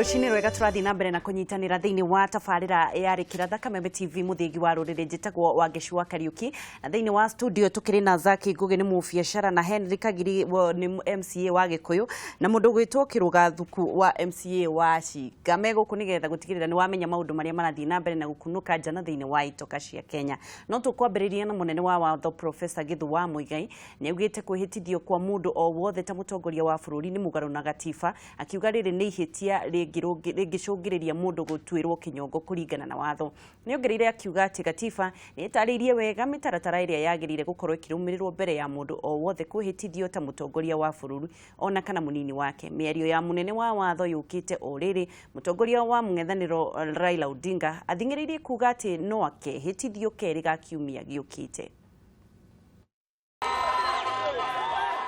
Rũcinĩ rwega, tũrathiĩ na mbere na kũnyitanĩra thĩinĩ wa tabarĩra ya Rĩkĩra Kameme TV, mũthĩgi wa rũrĩrĩ. Njĩtagwo Wangeci wa Kariuki, na thĩinĩ wa studio tũkĩrĩ na Zaki Ngugi, nĩ mũbiacara, na Henry Kagiri nĩ MCA wa Gĩkũyũ, na mũndũ ũgwĩtwo Kĩrũga Thuku wa MCA wa Cinga. Me gũkũ nĩgetha gũtigĩrĩra nĩ wamenya maũndũ marĩa marathiĩ na mbere na gũkunũka nja na thĩinĩ wa itoka cia Kenya. No tũkwambĩrĩria na mũnene wa watho Professor Githu wa Muigai nĩ augĩte kwĩhĩtithio kwa mũndũ o wothe ta mũtongoria wa bũrũri nĩ mũgarũ na gatiba, akiuga rĩrĩ nĩ ihĩtia rĩngĩcũngĩrĩria mũndũ gũtuĩrwo kĩnyongo kũringana na watho. Nĩ ongereire akiuga atĩ gatiba nĩ ĩtarĩirie wega mĩtaratara ĩrĩa yagĩrĩire gũkorwo ĩkĩrũmĩrĩrwo mbere ya mũndũ o wothe kwĩhĩtithio ta mũtongoria wa bũrũri ona kana mũnini wake. Mĩario ya mũnene wa watho yũkĩte o rĩrĩ mũtongoria wa mũng'ethanĩro Raila Odinga athing'ĩrĩirie kuga atĩ no akehĩtithio kerĩ ga kiumia gĩũkĩte.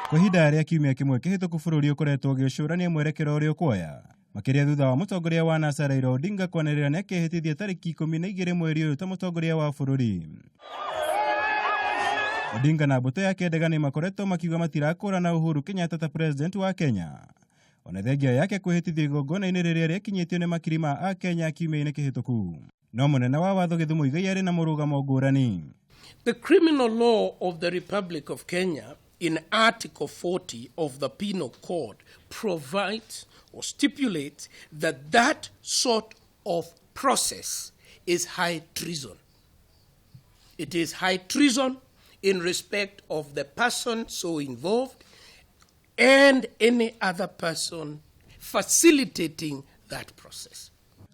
Kwa ihinda rĩa kiumia kĩmwe kĩhĩtũku, bũrũri ũkoretwo ũgĩcũrania mwerekero ũrĩa ũkuoya, makĩria thutha wa mũtongoria wa NASA Raila Odinga kwanĩrĩra nĩ akehĩtithia tarĩki 12 mweri ũyũ ta mũtongoria wa bũrũri. Odinga na mbũtũ yake ndegani makoretwo makiuga matirakũrana Uhuru Kenyatta ta president wa Kenya, ona thengia yake kwĩhĩtithio igongona-inĩ rĩrĩa rĩakinyĩtio nĩ makiri ma Akenya kiumia-inĩ kĩhĩtũku. No mũnene wa watho Githu Muigai arĩ na mũrũgamo ngũrani. The criminal law of the Republic of Kenya in Article 40 of the Penal Code provides or stipulates that that sort of process is high treason. It is high treason in respect of the person so involved and any other person facilitating that process.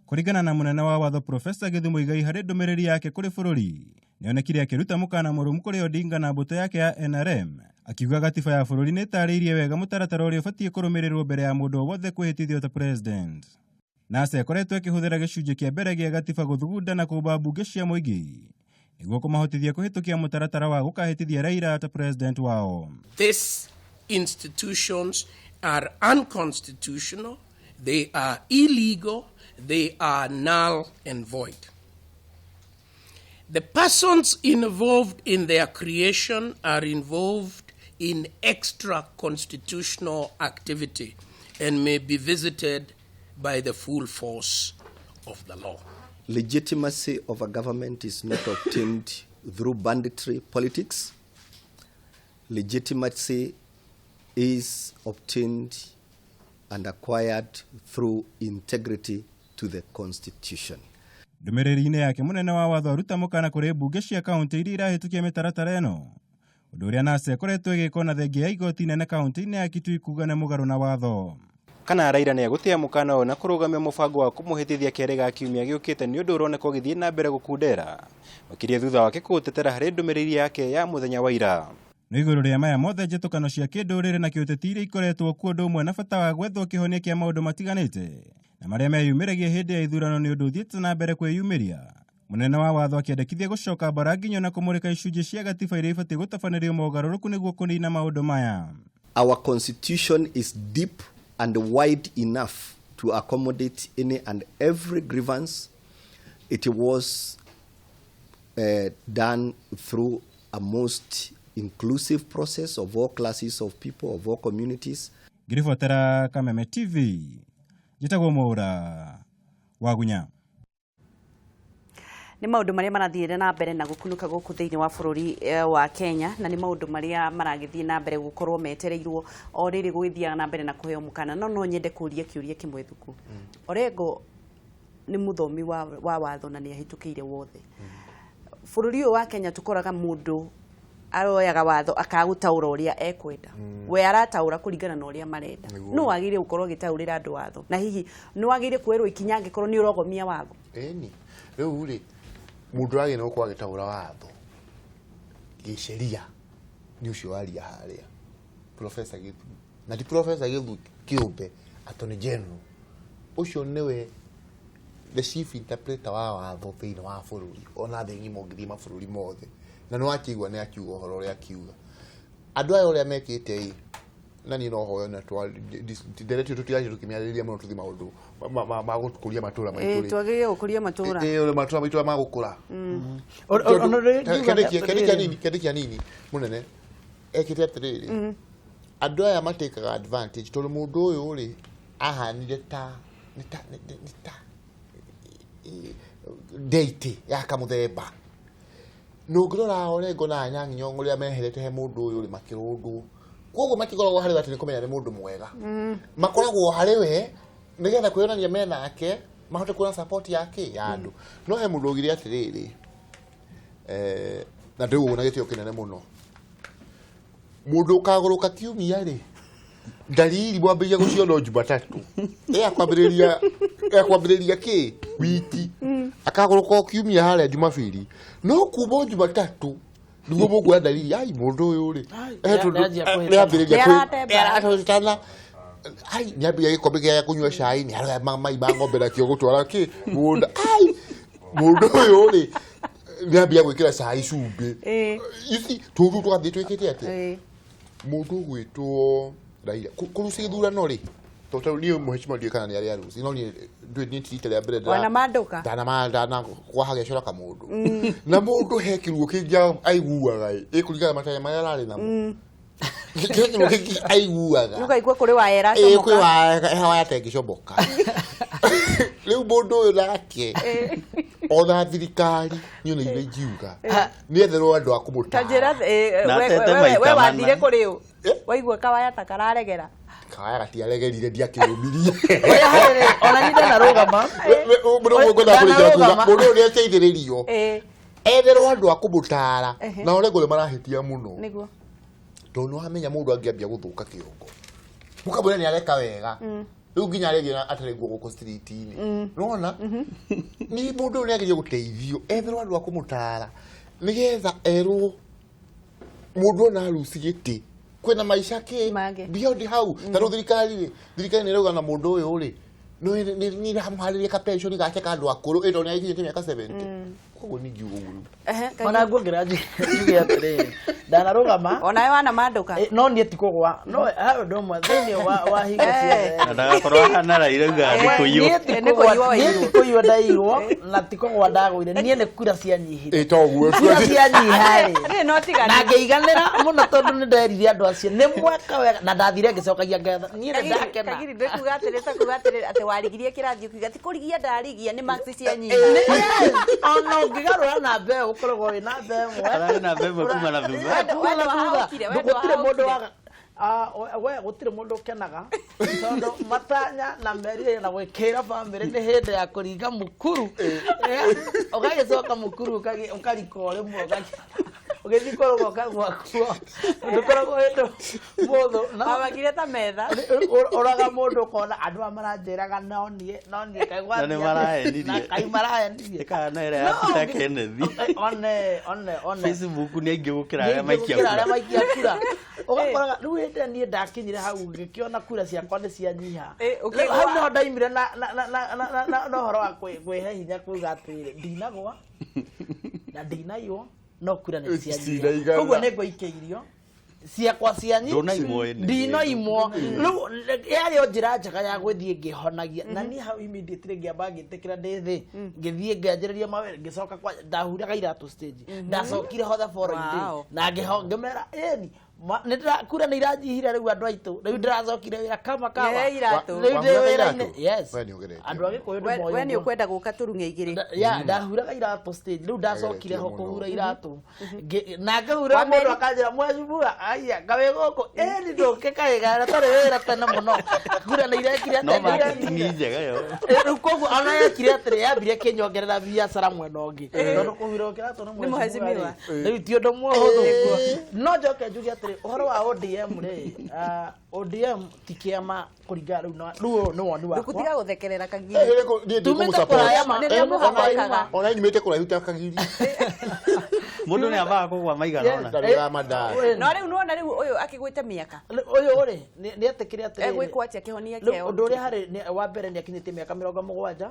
Kũringana na mũnene wa watho Profesa Githu Muigai, harĩ ndũmĩrĩri yake kũrĩ bũrũri nĩonekire akĩruta mũkana mũrũmu kũrĩ Odinga na mbũtũ yake ya NRM, akiuga gatiba ya bũrũri nĩ ĩtarĩirie wega mũtaratara ũrĩa ũbatiĩ kũrũmĩrĩrwo mbere ya mũndũ o wothe kwĩhĩtithio ta president. NASA ĩkoretwo ĩkĩhũthĩra gĩcunjĩ kĩa mbere gĩa gatiba gũthugunda na kũmba mbunge cia mũingĩ nĩguo kũmahotithia kũhĩtũkia mũtaratara wa gũkahĩtithia Raila ta president wao. These institutions are unconstitutional, they are illegal, they are null and void. The persons involved in their creation are involved in extra constitutional activity and may be visited by the full force of the law. Legitimacy of a government is not obtained through banditry politics. Legitimacy is obtained and acquired through integrity to the Constitution. Ndũmĩrĩri-inĩ yake, mũnene wa watho aruta mũkana kũrĩ mbunge cia kaũntĩ iria irahĩtũkia mĩtaratara ĩno, ũndũ ũrĩa NASA ĩkoretwo ĩgĩkwo na thengia ya igoti nene kaũntĩ-inĩ ya Kitui kuga nĩ mũgarũ na watho. Kana Raila nĩ egũtĩa mũkana ũyũ na kũrũgamia mũbango wa kũmũhĩtithia kerĩ ga kiumia gĩũkĩte nĩ ũndũ ũroneka ũgĩthiĩ na mbere gũkundera, makĩria thutha wake kũũtetera harĩ ndũmĩrĩri yake ya mũthenya wa ira. No igũrũ rĩa maya mothe, njĩtũkano cia kĩndũrĩrĩ na kĩũteti iria ikoretwo kuo ũndũ ũmwe na bata wa gwethwo kĩhonia kĩa maũndũ matiganĩte na marĩa meyumĩragia hĩndĩ ya ithurano nĩ ũndũ ũthiĩte na mbere kwĩyumĩria, mũnene wa watho akĩendekithia gũcoka mbara nginyo na kũmũrĩka icunjĩ cia gatiba iria ibatiĩ gũtabanĩrio mogarũrũku nĩguo kũnina maũndũ maya. Our constitution is deep and wide enough to accommodate any and every grievance. It was done through a most inclusive process of all classes of people, of all communities. Ngĩribotera Kameme TV, njĩtagwo Mwaura Wagunya. Nĩ maũndũ marĩa marathiĩ na mbere na gũkunũka gũkũ thĩinĩ wa bũrũri wa Kenya, na nĩ maũndũ marĩa maragĩthiĩ na mbere gũkorwo metereirwo o rĩrĩ gũgĩthiaga na mbere na kũheo mũkana. No nyende kũria kĩũria kĩmwe thuku. Orengo nĩ mũthomi wa watho na nĩ ahĩtũkĩire wothe bũrũri ũyũ wa Kenya. Tũkoraga mũndũ aroyaga watho akagũtaũra ũrĩa ekwenda, we arataũra kũringana na ũrĩa marenda. No wagĩrĩire gũkorwo ũgĩtaũrĩra andũ watho, na hihi nĩ wagĩrĩire kuoerwo ikinya angĩkorwo nĩ ũrogomia watho? Ĩni, rĩu rĩ, mũndũ wagĩrĩire gũkorwo agĩtaũra watho gĩceria nĩ ũcio waria harĩa, Professor Githu, na ti Professor Githu kĩũmbe, Attorney General ũcio nĩwe the chief interpreter wa watho thĩinĩ wa bũrũri, ona thĩ ng'ima ũngĩthiĩ mabũrũri mothe. Na nĩ wakĩigua nĩ akiuga ũhoro ũrĩa akiuga andũ aya ũrĩa mekĩte ĩ, na niĩ no hoyo na nderetio tũtigacie tũkĩmĩarĩrĩria mũno, tũthiĩ maũndũ ma gũkũria matũra maitũ rĩ. Twagĩrĩire gũkũria matũra. Ĩ, matũra maitũ magũkũra. Ona rĩrĩ ngiuga Kĩandĩkia atĩrĩrĩ, nini, kĩandĩkia nini, mũnene ekĩte atĩrĩrĩ, andũ aya matĩkaga advantage tondũ mũndũ ũyũ rĩ ahanire ta nĩ ta deity ya kamũthemba. Na ũngĩrora Orengo na Anyang'i Nyong'o rĩrĩa meherete he mũndũ ũyũ rĩ, makĩrũndwo, koguo matikoragwo harĩ we atĩ nĩ kũmenya nĩ mũndũ mwega, makoragwo harĩ we nĩgetha kwĩyonania menake, mahote kuona support yake ya andũ. No he mũndũ augire atĩrĩrĩ, na ndĩũguo na gĩtĩo kĩnene mũno, mũndũ ũkagũrũka kiumia rĩ, ndariri mwambĩrĩria gũciona o Jumatatũ ĩakwambĩrĩria kĩ wiki, akagũrũka o kiumia harĩa Jumabiri, no kuma o Jumatatũ nĩguo mũkuona ndariri, ai, mũndũ ũyũ rĩ, tondũ nĩanjia kũhĩtana. nĩambĩrĩria Nĩaratemba. nĩarahĩtana, ai, nĩambĩrĩria gĩkombe gĩa kũnyua cai, nĩaroya mai ma ng'ombe nakĩo gũtwara kĩ mũgũnda, ai, mũndũ ũyũ rĩ, nĩambia gwĩkĩra cai cumbĩ. You see, tũtũ tũgathiĩ twĩkĩte atĩa? Mũndũ ũgwĩtwo Raila kũrucia gĩthurano rĩ, tondũ niĩ mũhecima ndiũĩ kana nĩ arĩ aruci, no niĩ ndũĩ, niĩ ti rita rĩa mbere Wanamandũka? Ndana kwa hagecora kamũndũ na mũndũ he kĩruo kĩngĩ aiguaga ĩ ĩkũringana na matanya marĩa ararĩ namo, he kĩruo kĩngĩ aiguaga. Nĩũkaigua kũrĩ waya Ĩ, kwĩ ĩracomoka. waya tengĩcomoka. Rĩu mũndũ ũyũ nake ona thirikari niĩ ona iria ingiuga nĩ etherwo andũ a Ta kũmũtara. njĩra Na atete we maita wathire mana. kũrĩ ũ? Eh? Waigua kawaya ta kararegera. Kawaya gatiaregerire, ndiakĩrũmirie. Ũrĩa harĩ ona niĩ ndanarũgama. Mũndũ ũmwe ngwendaga kũrĩkĩra kuga, Ndanarũgama. mũndũ ũyũ nĩ ateithĩrĩrio, etherwo andũ a kũmũtara. Na Orengo nĩ marahĩtia mũno, Nĩguo. tondũ nĩ wamenya mũndũ angĩambia gũthũka kĩongo, mũkamwĩra nĩ areka wega, rĩu nginya arĩthiĩ na atarĩ nguo gũkũ street-inĩ, nona nĩ mũndũ ũyũ nĩ ageria gũteithio, etherwo andũ a kũmũtara nĩgetha erwo mũndũ ona aruci gĩtĩ kwĩna maica kĩ Mangĩ. beyond hau. Ta rĩu thirikari rĩ, thirikari nĩ ĩrauga na mũndũ ũyũ rĩ, nĩ ĩramũharĩria ka pension gake ka andũ akũrũ ĩndo nĩ akinyĩte mĩaka 70, koguo ningiuga ũguo rĩu. Ona nguongerera njuge atĩrĩrĩ, ndanarũgama. Onawe wanamandũka? No niĩ ti kũgwa, no he ũndũ ũmwe thĩinĩ wa hingo ciothe. Na ndagakorwo ahana Raila ugaga nĩ kũiywo. Niĩ ti Nĩ kũgwa, kũiywo niĩ ti kũiywo ndaiyirwo na ti kũgwa ndagũire, niĩ nĩ kura cianyihire. Ĩ, toguo. Kura cianyiha rĩ, Niĩ no tigani. na ngĩiganĩra mũno tondũ nĩ nderire andũ acio nĩ mweka wega, na ndathire ngĩcokagia ngatho, niĩ nĩ ndakena. Kagiri, ndĩkuga atĩrĩ, ta kuga atĩrĩ atĩ warigirie kĩrathi ũkiuga ti kũrigia ndarigia, nĩ marks cianyiha. Yes, ona ũngĩgarũra namba ĩyo ũkoragwo wĩ namba ĩmwe. Ararĩ namba ĩmwe kuma na thutha. Wendo Kuma na thutha. wahaũkire, wendo Gũtirĩ mũndũ wahaũkire. waga. Ah, we gũtirĩ mũndũ ũkenaga tondũ matanya na merirĩria na gwĩkĩra bamĩrĩ nĩ hĩndĩ ya kũringa mũkuru. Ũgagĩcoka mũkuru ũkarika o rĩmwe ũgĩthiĩ kũrũga ũkagwa kuo, ndũkoragwo hĩndĩ mũthũ Wamagire ta metha. Ũraga mũndũ ũkona andũ aya maranjĩraga no niĩ, no niĩ kaĩ Na nĩ marahenirie. na kaĩ marahenirie. Ĩkahana ĩrĩa ya Peter Kenneth. One one one Facebook nĩ aingĩ gũkĩra arĩa maikia gũkĩra arĩa kura. maikia kura, ũgakoraga rĩu hĩndĩ ĩrĩa niĩ ndakinyire hau ngĩkĩona kura ciakwa nĩ cianyiha. Ũkĩigua- Rĩu hau nĩho ndaimire na ũhoro wa kwĩhe hinya kuga atĩrĩrĩ, ndinagwa na ndinaiywo, no kura nĩ cianyiha. Ciraigana. Koguo nĩ ngũikĩirio ciakwa cianyi. Ndũnaimwo ĩnĩ. Ndinoimwo. Rĩu yarĩ o njĩra njega ya gwĩthiĩ ngĩhonagia, na niĩ hau immediately ngĩamba ngĩtĩkĩra ndĩ thĩ, ngĩthiĩ ngĩanjĩrĩria mawĩra, ngĩcoka kwa ndahuraga iratũ stage, ndacokire ho the following day na ngĩmera ĩni kura nĩ iranyihire, rĩu andũ aitũ, rĩu ndĩracokire wĩra kama kama. Nĩ iratũ. Rĩu ndĩ Wahuraga wĩra-inĩ. iratũ? Yes. We nĩ ũgeretie Andũ a Gĩkũyũ We nĩ moĩ we nĩ ũguo. ũkwenda gũka tũrung'e igĩrĩ. Ya, ndahuraga iratũ stage, rĩu ndacokire ho Ũgeretie mũno. kũhura iratũ. Na ngahura Wameri- mũndũ akanjĩra mwecubua aya kawe gũkũ ĩni ndũke kaĩgara tarĩ wĩra tene mũno, kura nĩ irekire No atĩa, nĩ marketing iranyihire. njega yo. Rĩu koguo ona yekire atĩrĩ, yambire kĩnyongerera biacara mwena ũngĩ, tondũ kũhura kĩratũ nĩ Nĩ mũhecimiwa. rĩ, rĩu ti ũndũ mũhũthũ. No njoke njuge atĩrĩ, ũhoro wa ODM rĩ, ODM ti kĩama kũringana rĩu rĩu ũyũ nĩ woni wakwa. Ndũkũtiga gũthekerera Kagiri. Tumĩte kũraya ma- Nĩ rĩo Ona nyumĩte kũraihu ta Kagiri. Mũndũ nĩ ambaga kũgwa maigana ũna. Ndarĩ wa mandari. No rĩu nĩwona rĩu ũyũ akĩgwĩte mĩaka. Ũyũ rĩ, nĩ etĩkĩre atĩrĩrĩ, Egwĩkwo atĩa kĩhonia Rĩu kĩao? ũndũ ũrĩa harĩ wa mbere nĩ akinyĩtie mĩaka 70,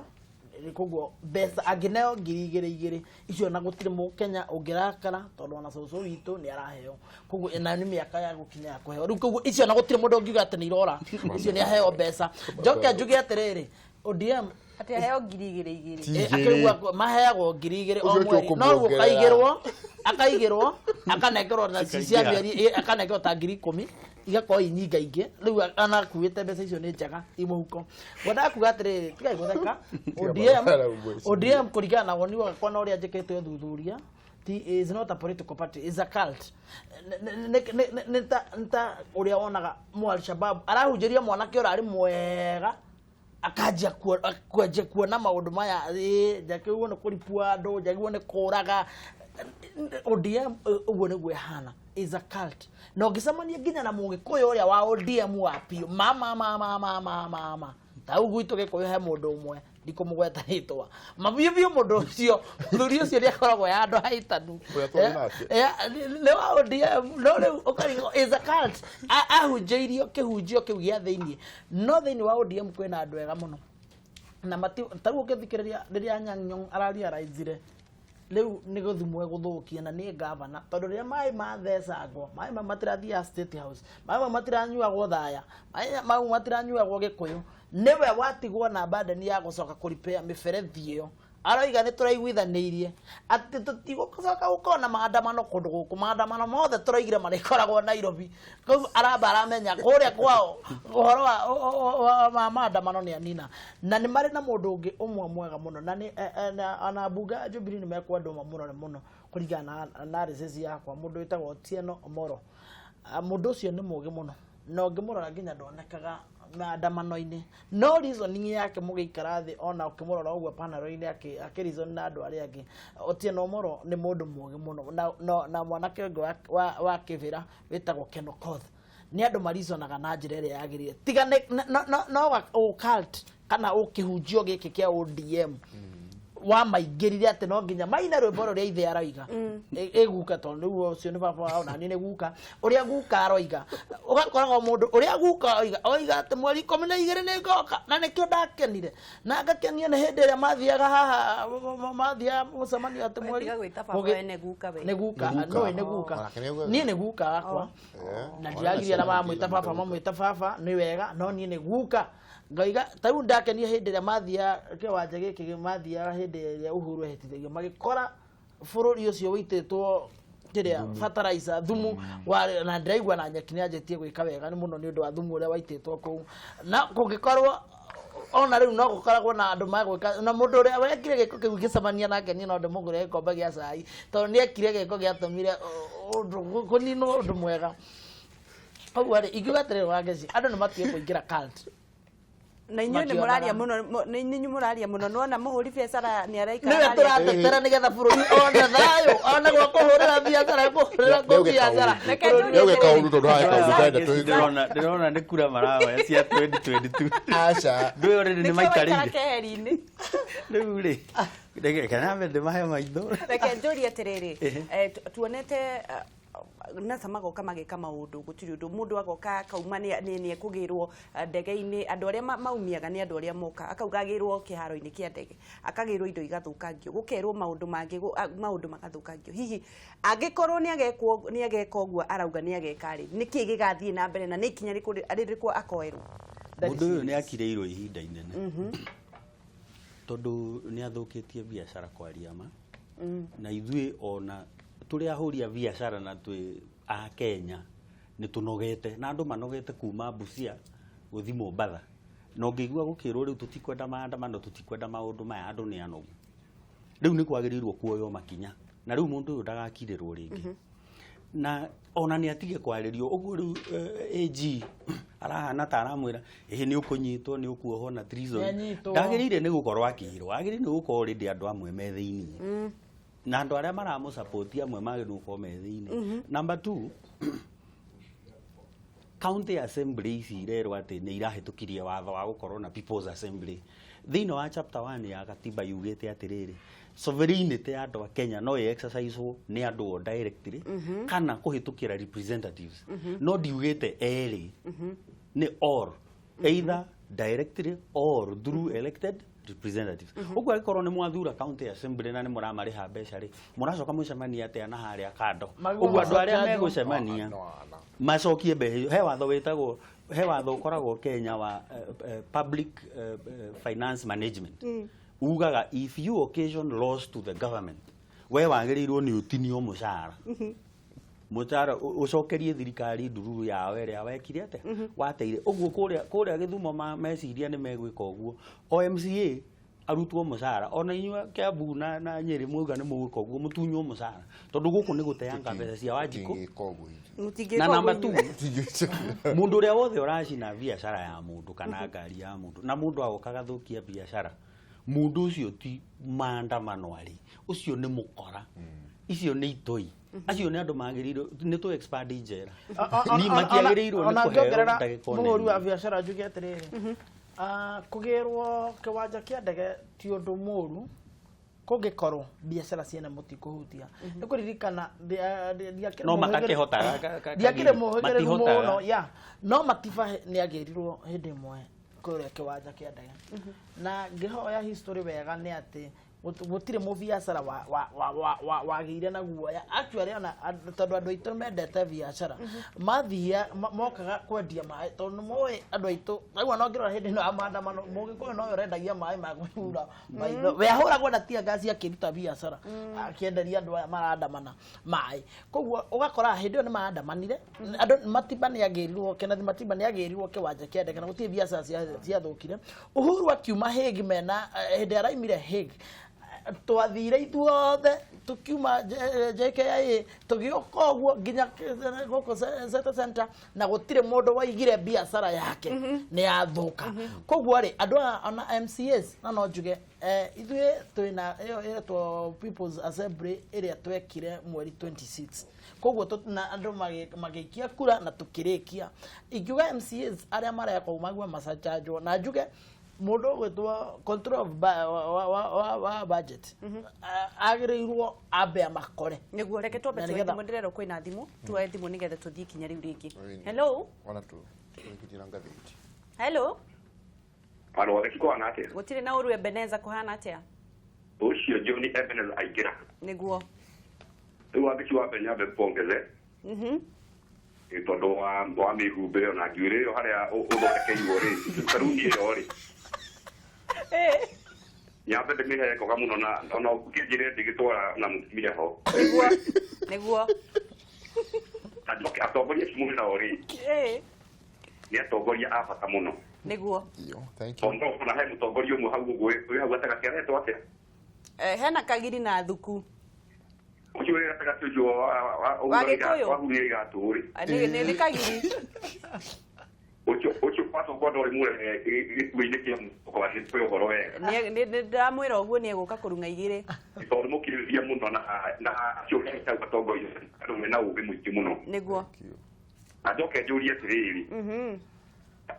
koguo mbeca angĩneo 2000 2000 icio, na gũtirĩ mũkenya ũngĩrakara, tondũ ona cũcũ witũ nĩ araheo, koguo na nĩ mĩaka ya gũkinya ya kũheo rĩu, koguo icio na gũtirĩ mũndũ ũngiuga atĩ nĩ irora icio, nĩ aheo mbeca. Njoke njuge atĩrĩrĩ, ODM Atĩ aheo 2000 2000? Ti igĩrĩ. Akĩigua maheagwo 2000 o Ũcio mweri, no rĩu ũkũmuongerera. ũkaigĩrwo, akaigĩrwo, akanengerwo na ci cia Cikaingĩha. mĩeri, akanengerwo ta 10,000. Igakorwo i nyingaingĩ rĩu anakuĩte mbeca icio nĩ njega i mũhuko. Ngwendaga kuga atĩrĩrĩ, tigai gũtheka. ODM, ODM kũringana na woni wakwa na ũrĩa njĩkĩte ũthuthuria, ti is not a political party, is a cult. Nĩ ta ũrĩa wonaga mu Alshabab arahunjĩria mwanake ũrarĩ mwega, akanjia kwanjia kuona maũndũ maya, ĩ njakĩrĩirwo nĩ kũripua andũ, njagĩrĩirwo nĩ kũraga. ODM ũguo nĩguo ĩhana, is a cult. Na ũngĩcemania nginya na mũgĩkũyũ ũrĩa wa ODM wa biũ, ma ma ma ma ma ma ma ma ta rĩu gwitũ Gĩkũyũ he mũndũ ũmwe ndikũmũgweta rĩtwa, mabiũ biũ, mũndũ ũcio, mũthuri ũcio nĩ akoragwo ya andũ ahĩtanu. Ũrĩa twarĩ nake. Nĩ wa ODM, no rĩu ũkarigwo is a cult. Ahunjĩirio kĩhunjio kĩu gĩa thĩiniĩ. No thĩiniĩ wa ODM kwĩna andũ ega mũno na mati ta rĩu ũngĩthikĩrĩria rĩrĩa Anyang' Nyong'o ararealizire rĩu nĩ gũthimwo gũthũkia na nĩ gavana, tondũ rĩrĩa maĩ mathecangwo, maĩ mau matirathiaga State House, maĩ mau matiranyuagwo Thaya, maĩ mau matiranyuagwo Gĩkũyũ, nĩwe watigwo na burden ya gũcoka kũripea mĩberethi ĩyo. Aroiga nĩ tũraiguithanĩirie atĩ tũtigũcoka gũkorwo na maandamano kũndũ gũkũ, maandamano mothe tũraigire marĩkoragwo Nairobi. Koguo aramba aramenya kũrĩa kwao ũhoro wa maandamano nĩ anina. Na nĩ marĩ na mũndũ ũngĩ ũmwe mwega mũno na nĩ ona mbunge ya Jubilee nĩ mekwendwo mamũrore mũno kũringana na analysis yakwa, mũndũ wĩtagwo Otieno Omoro. Mũndũ ũcio nĩ mũgĩ mũno na ũngĩmũrora nginya ndonekaga maandamano-inĩ, no reasoning yake mũgĩikara thĩ ona ũkĩmũrora ũguo panel-inĩ akĩ reason na andũ arĩa angĩ. Otieno Omoro nĩ mũndũ mũgĩ mũno na mwanake ũngĩ wa Kĩbĩra wĩtagwo Ken Okoth, nĩ andũ marizonaga na njĩra ĩrĩa yagĩrĩire. Tiga no cult kana ũkĩhunjio gĩkĩ kĩa ODM wamaingĩrire atĩ no nginya maine rwĩmbo rũrĩa ithe aroiga ĩguka, tondũ rĩu ũcio nĩ baba wao na niĩ nĩ guka, ũrĩa guka aroiga. Ũgakoraga mũndũ ũrĩa guka oiga oiga atĩ mweri 12 nĩ ngoka, na nĩkĩo ndakenire na ngakenio nĩ hĩndĩ ĩrĩa mathiaga haha, mathiaga mũcemanio atĩ mweri Tiga gwĩta baba wene guka we. Nĩ guka. Nĩ guka. No nĩ guka. Onake nĩ guka. Niĩ nĩ guka wakwa na ndiragiria na mamwĩta baba, mamwĩta baba nĩ wega, no niĩ nĩ guka. Ngaiga ta rĩu ndakenia hĩndĩ ĩrĩa mathiaga kĩwanja gĩkĩ, mathiaga hĩndĩ ĩrĩa Uhuru ehĩtithagio, magĩkora bũrũri ũcio wĩitĩtwo kĩrĩa fertilizer, thumu na ndĩraigua na nyeki nĩ anjĩtie gwĩka wega nĩ mũno nĩ ũndũ wa thumu ũrĩa waitĩtwo kũu. Na kũngĩkorwo ona rĩu no gũkoragwo na andũ magwĩka na mũndũ ũrĩa wekire gĩko kĩu, ngĩcemania nake niĩ no ndĩmũgũre gĩkombe gĩa cai, tondũ nĩ ekire gĩko gĩatũmire ũndũ kũninwo ũndũ mwega. Koguo rĩ, ingiuga atĩrĩrĩ, Wangeci, andũ nĩ matige kũingĩra cult. Na inyuĩ nĩ Makĩonaga. Mũraria mũno, nĩ inyuĩ mũraria mũno, nĩwona mũhũri biacara nĩ araikara Nĩwe harĩa. tũratetera nĩgetha bũrũri one thayũ, one gwa kũhũrĩra biacara, kũhũrĩra kũ biacara. Reke njũrie Nĩũgĩ atĩrĩrĩ. kaũndũ tondũ hae kaũndũ ndenda tũigue. Ndĩrona nĩ kura marahoya cia 2022. Aca. Ndũĩ already nĩ Nĩkĩo waikara maikarĩire. keheri-inĩ. Rĩu rĩ, reke nambe ndĩmahe maitho. Reke njũrie atĩrĩrĩ, Ehe. tuonete NASA magoka magĩka maũndũ, gũtirĩ ũndũ mũndũ agoka akauma nĩ ekũgĩrwo ndege-inĩ. Andũ arĩa maumiaga nĩ andũ arĩa moka, akauga agĩrwo kĩharo-inĩ kĩa ndege, akagĩrwo indo igathũkangio, gũkerwo maũndũ mangĩ, maũndũ magathũkangio. Hihi angĩkorwo nĩ ageka ũguo arauga nĩ ageka rĩ, nĩkĩ gĩgathiĩ na mbere na nĩ ikinya rĩrĩkũ akoerwo? Mũndũ ũyũ nĩ akirĩirwo ihinda inene tondũ nĩ athũkĩtie biacara, kwaria ma. Na ithuĩ ona tũrĩ ahũri a biacara na twĩ a Kenya nĩ tũnogete, na andũ manogete kuma Busia gũthiĩ Mombatha, na ũngĩigua gũkĩrwo rĩu tũtikwenda maandamano, tũtikwenda maũndũ maya, andũ nĩ anogu. Rĩu nĩ kwagĩrĩirwo kuoywo makinya, na rĩu mũndũ ũyũ ndagakirĩrwo rĩngĩ, na ona nĩ atige kwarĩrio ũguo. Rĩu AG arahana ta aramwĩra ĩhĩ nĩ ũkũnyitwo, nĩ ũkuohwo na treason. Nĩanyitwo. Ndagĩrĩire nĩ gũkorwo akĩrwo, agĩrĩire nĩ gũkorwo already andũ amwe me thĩiniĩ, na andũ arĩa maramũsupport amwe magĩrĩirwo gũkorwo me thĩiniĩ. Number two, county assembly ici irerwo atĩ nĩ irahĩtũkirie watho wa gũkorwo na people's assembly. Thĩinĩ wa chapter 1 ya gatiba yugĩte atĩrĩrĩ, sovereignty ya andũ a Kenya no ĩ-exercise nĩ andũ o directly kana kũhĩtũkĩra representatives, no ndiugĩte erĩ, nĩ or either directly or through elected representatives. Ũguo angĩkorwo nĩ mwathura county assembly na nĩ mũramarĩha mbeca rĩ, mũracoka mũcemanie atĩa na harĩa kando? Magwo Ũguo andũ arĩa macokia megũcemania No, no. macokie mbeca icio. He watho wĩtagwo, he watho ũkoragwo Kenya wa public finance management, ugaga if you occasion loss to the government, we wagĩrĩirwo nĩ ũtinio mũcara. Mũcara ũcokerie thirikari ndururu yao ĩrĩa wekire atĩa wateire ũguo kũrĩa Gĩthumo meciria nĩ megwĩka ũguo. O MCA arutwo mũcara, ona inyuĩ Kiambu na Nyĩrĩ mwauga nĩ mũgwĩka ũguo, mũtunywo mũcara tondũ gũkũ nĩ gũteanga mbeca cia Wanjikũ. Na namba 2, mũndũ ũrĩa wothe ũracina biacara ya mũndũ kana ngari ya mũndũ na mũndũ agoka agathũkia biacara, mũndũ ũcio ti maandamano arĩ, ũcio nĩ mũkora, icio nĩ itoi, acio nĩ andũ magĩrĩirwo nĩ tũ expand njera, ni matiagĩrĩirwo nĩ kũheo ndagĩka. Mũhũri wa biacara njuge atĩrĩrĩ, kũgĩrwo kĩwanja kĩa ndege ti ũndũ mũru kũngĩkorwo biacara ciene mũtikũhutia. Nĩ kũririkana no matakĩhotaga, ndiakĩrĩ mũhĩgĩrĩru mũno ya no Matiba nĩ agĩrirwo hĩndĩ ĩmwe kũrĩa kĩwanja kĩa ndege, na ngĩhoya history wega nĩ atĩ gũtirĩ mũbiacara wagĩire na guoya actually, ona tondũ andũ aitũ mendete biacara mathia mokaga kwendia maĩ, tondũ nĩmoĩ andũ aitũ rĩu ona ũngĩrora hĩndĩ ĩno ya maandamano mũgĩkũyũ nowe ũrendagia maĩ ma kũhura maitho, we ahũragwo na tear gas akĩruta biacara akĩenderia andũ aya marandamana maĩ. Koguo ũgakora hĩndĩ ĩyo nĩ maandamanire andũ, Matiba nĩ agĩrirwo, Kenneth Matiba nĩ agĩrirwo kĩwanja kĩa ndege na gũtirĩ biacara ciathũkire. Uhuru akiuma Hague mena hĩndĩ araimire Hague, twathire ithuothe tukiuma JKIA tũgĩũka ũguo nginya gũkũ Center Center, na gũtirĩ mũndũ waigire biacara yake nĩ yathũka. Koguo rĩ andũ aya ona MCAs na no njuge ithuĩ twĩna ĩyo ĩretwo People's Assembly ĩrĩa twekire mweri 26, koguo na andũ magĩikia kura na tũkĩrĩkia. Ingiuga MCAs arĩa mareka mague macanjwo, na njuge mũndũ ũgwĩtwo control of wa budget agĩrĩirwo ambe amakore. Nĩguo reke twambe tuoe thimũ, ndĩrerwo kwĩna thimũ, tuoe thimũ nĩgetha tũthiĩ kinya rĩu rĩngĩ. Hello. Ona tu tũrĩkĩtie ngathĩti. Hello. Halo, Wangeci kũhana atĩa? Gũtirĩ na ũru. Ebeneza kũhana atĩa? Ũcio John Ebeneza aingĩra. Nĩguo. Rĩu Wangeci wa mbere nyambe ngũpongeze tondũ wa mĩhumbĩre ĩyo na njuĩrĩ ĩyo harĩa ũthondekeirwo rĩ, karuni ĩyo rĩ, nyambe ndĩmĩhe ngoga mũno, na ona ũkĩnjĩre ndĩgĩtwara na mũtumia ho. Nĩguo. Nĩguo. Atongoria acio mũrĩ nao rĩ, nĩ atongoria a bata mũno. Nĩguo. Thank you. Tondũ ona he mũtongoria ũmwe hau ũguo wĩ hau gatagatĩ aretwo atĩa? Hena Kagiri na Thuku. Ũcio wĩ gatagatĩ ũcio wa Gĩkũyũ wahurire iratũ rĩ, nĩ Kagiri. Ũcio kwatongwa ndorĩ mũrehe gĩkuũ-inĩ kĩa mũtoko wa kwĩ ũhoro wega. Nĩ ndamwĩra ũguo nĩ egũka kũrung'a igĩrĩ. Tondũ mũkirĩrĩria mũno na acio hau atongoria andũ mena ũgĩ mũingĩ mũno. Nĩguo. Na njoke njũrie atĩrĩrĩ,